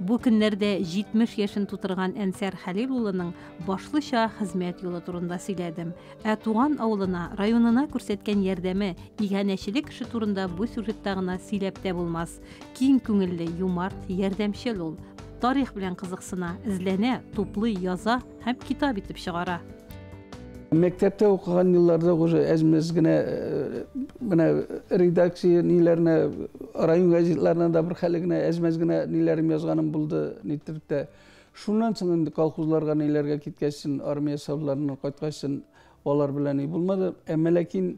Speaker 12: Бу көннәрдә 70 яшен тутырган Әнсәр Хәлил улының башлыча хезмәт юлы турында сөйләдем. Ә туган авылына, районына күрсәткән ярдәме, иганәчелек эше турында бу сюжетта гына сөйләп тә булмас. Киң күңелле, юмарт, ярдәмчел ул. Тарих белән кызыксына, эзләнә, туплый, яза һәм китап итеп чыгара.
Speaker 9: Мәктәптә укыган елларда уже әз-мәз генә менә редакция ниләренә, район газетларына да бер хәле генә әз-мәз генә ниләрем язганым булды, ниттереп тә. Шуннан соң инде колхозларга ниләргә киткәчсен, армия сафларыннан кайткачсын, алар белән ни булмады. Әмма ләкин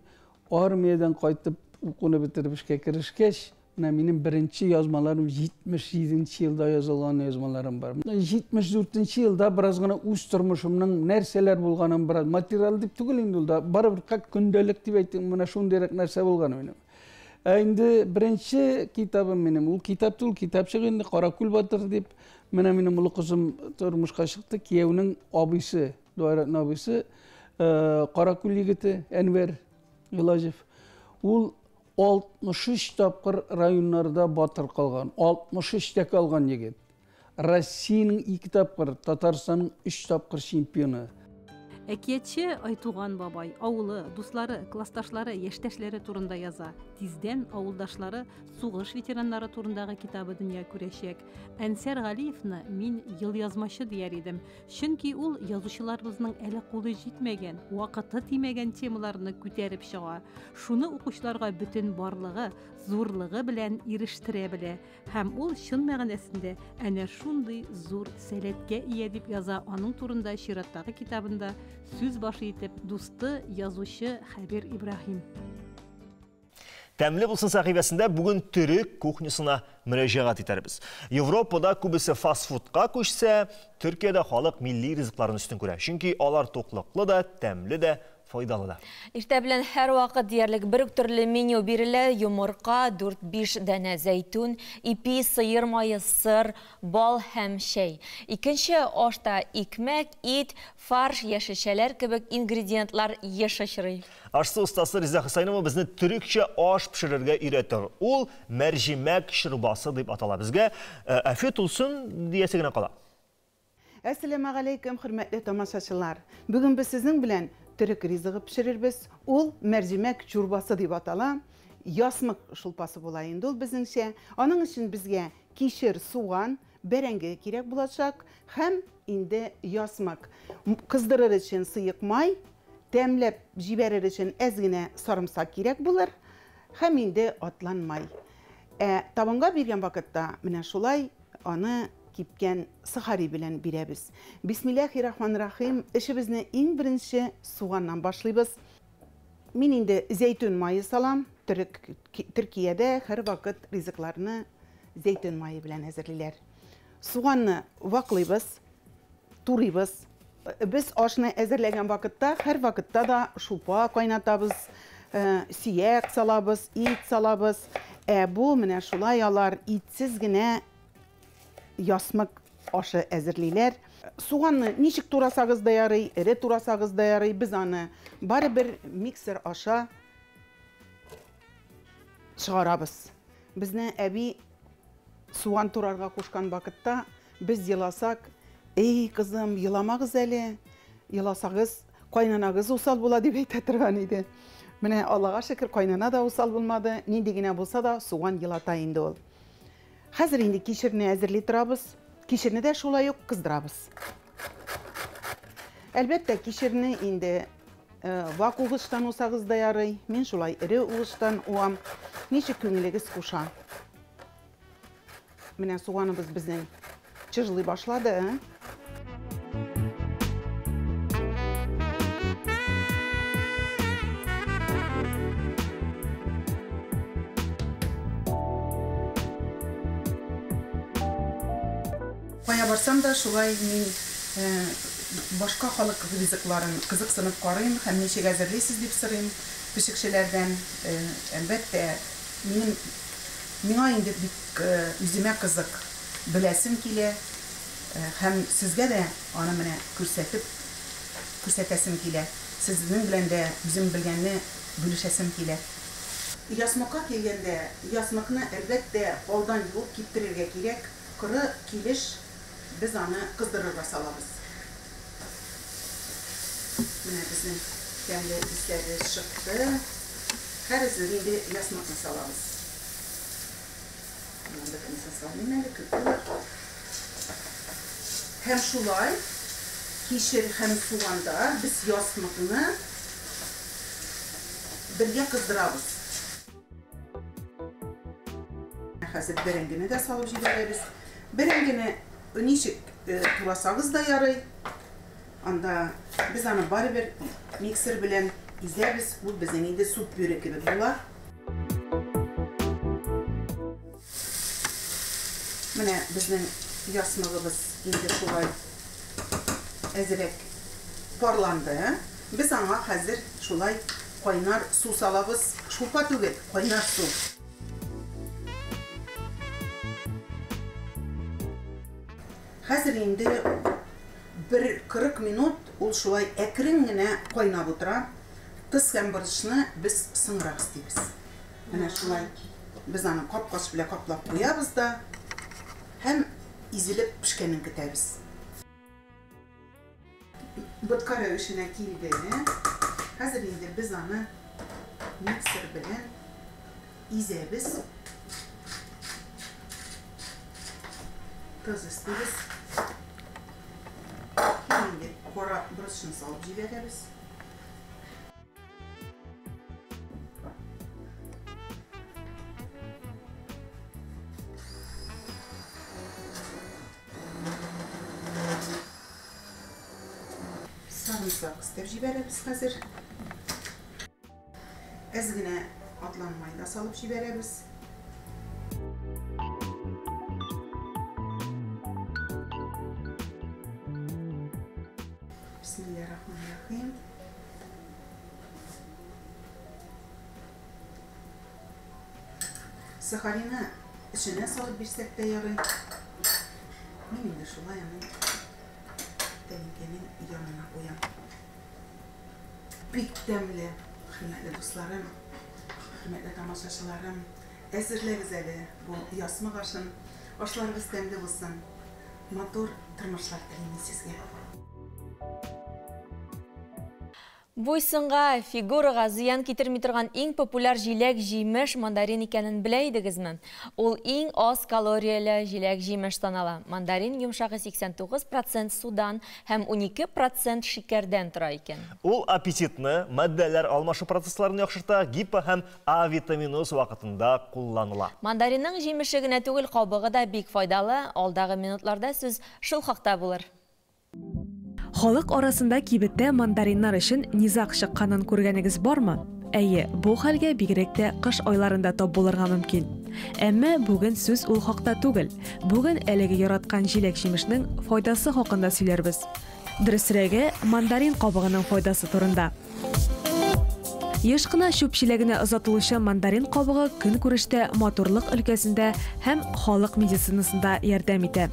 Speaker 9: армиядән кайтып, укуны бетереп эшкә керешкәч, менә минем беренче язмаларым 77 нче елда язылган язмаларым бар. 74 нче елда бераз гына үз тормышымның нәрсәләр булганын бераз материал дип түгел инде ул да, барыбер как көндәлек дип әйтим, менә шундыйрак нәрсә булган минем. Ә инде беренче китабым минем, ул китап түгел, китапчык инде Каракүл батыр дип, менә минем олы кызым тормышка чыкты, кияүнең абыйсы, двоюродный абыйсы, Каракүл егете Әнвәр Гыйлаҗев. Ул 63 тапкыр районнарда батыр калган, 63 тәкә алган егет. Россиянең 2 тапкыр, Татарстанның 3 тапкыр чемпионы.
Speaker 12: Әкиятче Айтуган бабай авылы, дуслары, классташлары, яшьтәшләре турында яза. Тиздән авылдашлары, сугыш ветераннары турындагы китабы дөнья күрәчәк. Әнсәр Галиевны мин елъязмачы дияр идем. Чөнки ул язучыларыбызның әле кулы җитмәгән, вакыты тимәгән темаларны күтәреп чыга. Шуны укучыларга бөтен барлыгы, зурлыгы белән ирештерә белә. Һәм ул чын мәгънәсендә әнә шундый зур сәләткә ия, дип яза аның турында чираттагы китабында сүз башы итеп дусты, язучы Хәбир Ибраһим.
Speaker 2: Тәмле булсын сәхифәсендә бүген төрек кухнясына мөрәҗәгать итәрбез. Европада күбесе фастфудка күчсә, Төркиядә халык милли ризыкларын өстен күрә. Чөнки алар туклыклы да, тәмле дә, файдалы да.
Speaker 1: Иртә белән һәрвакыт диярлек бер үк төрле меню бирелә, йомырка, дүрт-биш данә зәйтүн, ипи, сыер мае, сыр, бал һәм чәй. Икенче ашта икмәк, ит, фарш, яшелчәләр кебек ингредиентлар еш очрый.
Speaker 2: Аш-су остасы Резеда Хөсәенова безне төрекчә аш пешерергә өйрәтер. Ул мәрҗимәк чорбасы дип атала. Безгә әфият булсын диясе генә кала.
Speaker 15: Әссәламегаләйкем, хөрмәтле тамашачылар! Бүген без сезнең белән төрек ризыгы пешерербез. Ул мәрҗимәк чурбасы дип атала. Ясмык шулпасы була инде ул безнеңчә. Аның өчен безгә кишер, суган, бәрәңге кирәк булачак һәм инде ясмык. Кыздырыр өчен сыек май, тәмләп җибәрер өчен әз генә сарымсак кирәк булыр һәм инде атланмай. Ә табынга биргән вакытта менә шулай аны кипкән сохари белән бирәбез. Бисмиллахи-рахман-рахим, эшебезне иң беренче суганнан башлыйбыз. Мин инде зәйтүн мае салам. Төркиядә һәрвакыт ризыкларны зәйтүн мае белән әзерлиләр. Суганны ваклыйбыз, турыйбыз. Без ашны әзерләгән вакытта һәрвакытта да шулпа кайнатабыз, сөяк салабыз, ит салабыз. Ә бу менә шулай алар итсез генә ясмык ашы әзерлиләр. Суганны ничек турасагыз да ярый, эре турасагыз да ярый, без аны барыбер миксер аша чыгарабыз. Безне әби суган турарга кушкан вакытта без еласак, эй, кызым, еламагыз әле, еласагыз, кайнанагыз усал була дип әйтә торган иде. Менә Аллага шөкер, кайнана да усал булмады, нинди генә булса да суган елата инде ул. Хәзер инде кишерне әзерли торабыз. Кишерне дә шулай ук кыздырабыз. Әлбәттә, кишерне инде вак угычтан усагыз да ярый. Мин шулай эре угычтан уам. Ничек күңелегез куша. Менә суганыбыз безнең чыжлый башлады. Кая барсам да, шулай мин башка халык ризыкларын кызыксынып карыйм һәм ничек әзерлисез дип сорыйм пешекчеләрдән. Әлбәттә, минем миңа инде бик үземә кызык, беләсем килә һәм сезгә дә аны менә күрсәтеп күрсәтәсем килә. Сезнең белән дә үзем белгәнне бүлешәсем килә. Ясмыкка килгәндә, ясмыкны әлбәттә алдан юып киптерергә кирәк. Коры килеш без аны кыздырырга салабыз. Менә безнең тәмле исләре чыкты. Хәзер инде ясмыкны салабыз. Менә бөтенесен салмыйм әле, күп булыр. Һәм шулай кишер һәм суганда без ясмыкны бергә кыздырабыз. Хәзер бәрәңгене дә салып җибәрәбез. Бәрәңгене ничек турасагыз да ярый. Анда без аны барыбер миксер белән изәбез. Ул безнең инде суп-пюре кебек була. Менә безнең ясмыгыбыз инде шулай әзрәк парланды. Без аңа хәзер шулай кайнар су салабыз. Шулпа түгел, кайнар су. Хәзер инде бер 40 минут ул шулай әкрен генә кайнап утыра. Тоз һәм борычны без соңрак өстибез. Менә шулай без аны капкач белән каплап куябыз да һәм изелеп пешкәнен көтәбез. Ботка рәвешенә килде. Хәзер инде без аны миксер белән изәбез. Тоз өстибез. Инде кара борычны салып җибәрәбез. Сарымсак өстәп җибәрәбез хәзер. Әз генә атлан май да салып җибәрәбез. Бисмиллахиррахманиррахим. Сохарины эченә салып бирсәк тә ярый. Мин инде шулай аны тәлинкәнең янына куям. Бик тәмле, хөрмәтле дусларым, хөрмәтле тамашачыларым. Әзерләгез әле бу ясмык ашын. Ашларыгыз тәмле булсын. Матур тормышлар телим мин сезгә.
Speaker 1: Буй-сынга, фигурага зыян китерми торган иң популяр җиләк-җимеш мандарин икәнен белә идегезме? Ул иң аз калорияле җиләк-җимеш санала. Мандарин йомшагы 89 процент судан һәм 12 процент шикәрдән тора икән.
Speaker 2: Ул аппетитны, матдәләр алмашу процессларын яхшырта, гипо һәм А витаминоз вакытында кулланыла.
Speaker 1: Мандаринның җимеше генә түгел, кабыгы да бик файдалы. Алдагы минутларда сүз шул хакта булыр.
Speaker 16: Халык арасында кибеттә мандариннар өчен низаг чыкканын күргәнегез бармы? Әйе, бу хәлгә бигрәк тә кыш айларында тап булырга мөмкин. Әмма бүген сүз ул хакта түгел. Бүген әлеге яраткан җиләк-җимешнең файдасы хакында сөйләрбез. Дөресрәге, мандарин кабыгының файдасы турында. Еш кына чүп чиләгенә озатылучы мандарин кабыгы көнкүрештә матурлык өлкәсендә һәм халык медицинасында ярдәм итә.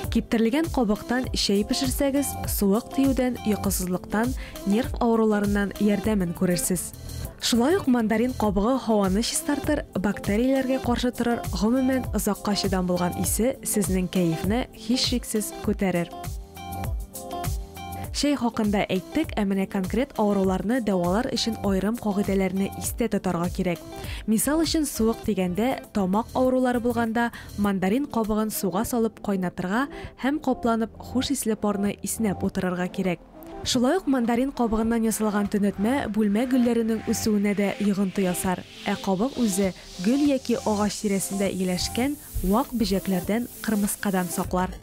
Speaker 16: Киптерелгән кабыктан чәй пешерсәгез, суык тиюдән, йокысызлыктан, нерв авыруларыннан ярдәмен күрерсез. Шулай ук мандарин кабыгы һаваны чистартыр, бактерияләргә каршы торыр, гомумән, озакка чыдам булган исе сезнең кәефне һичшиксез күтәрер. Чәй хакында әйттек, ә менә конкрет авыруларны дәвалар өчен аерым кагыйдәләрне истә тотарга кирәк. Мисал өчен, суык тигәндә, тамак авырулары булганда, мандарин кабыгын суга салып кайнатырга һәм капланып хуш исле парны иснәп утырырга кирәк. Шулай ук мандарин кабыгыннан ясалган төнәтмә бүлмә гөлләренең үсүенә дә йогынты ясар, ә кабык үзе гөл яки агач тирәсендә ияләшкән вак бөҗәкләрдән, кырмыскадан саклар.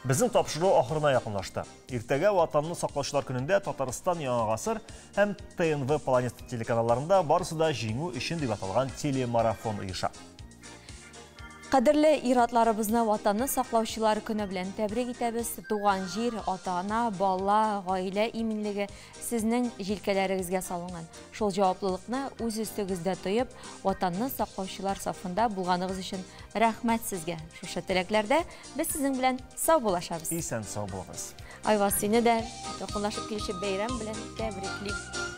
Speaker 2: Безнең тапшыру ахырына якынлашты. Иртәгә Ватанны саклаучылар көнендә Татарстан Яңа гасыр һәм ТНВ Планета телеканалларында барысы да җиңү өчен дип аталган телемарафон оеша.
Speaker 1: Кадерле ир-атларыбызны Ватанны саклаучылар көне белән тәбрик итәбез. Туган җир, ата-ана, бала, гаилә иминлеге сезнең җилкәләрегезгә салынган. Шул җаваплылыкны үз өстегездә тоеп, Ватанны саклаучылар сафында булганыгыз өчен рәхмәт сезгә. Шушы теләкләрдә без сезнең белән саубуллашабыз.
Speaker 2: Исән сау булыгыз.
Speaker 1: Айваз, сине дә якынлашып килүче бәйрәм белән тәбриклим.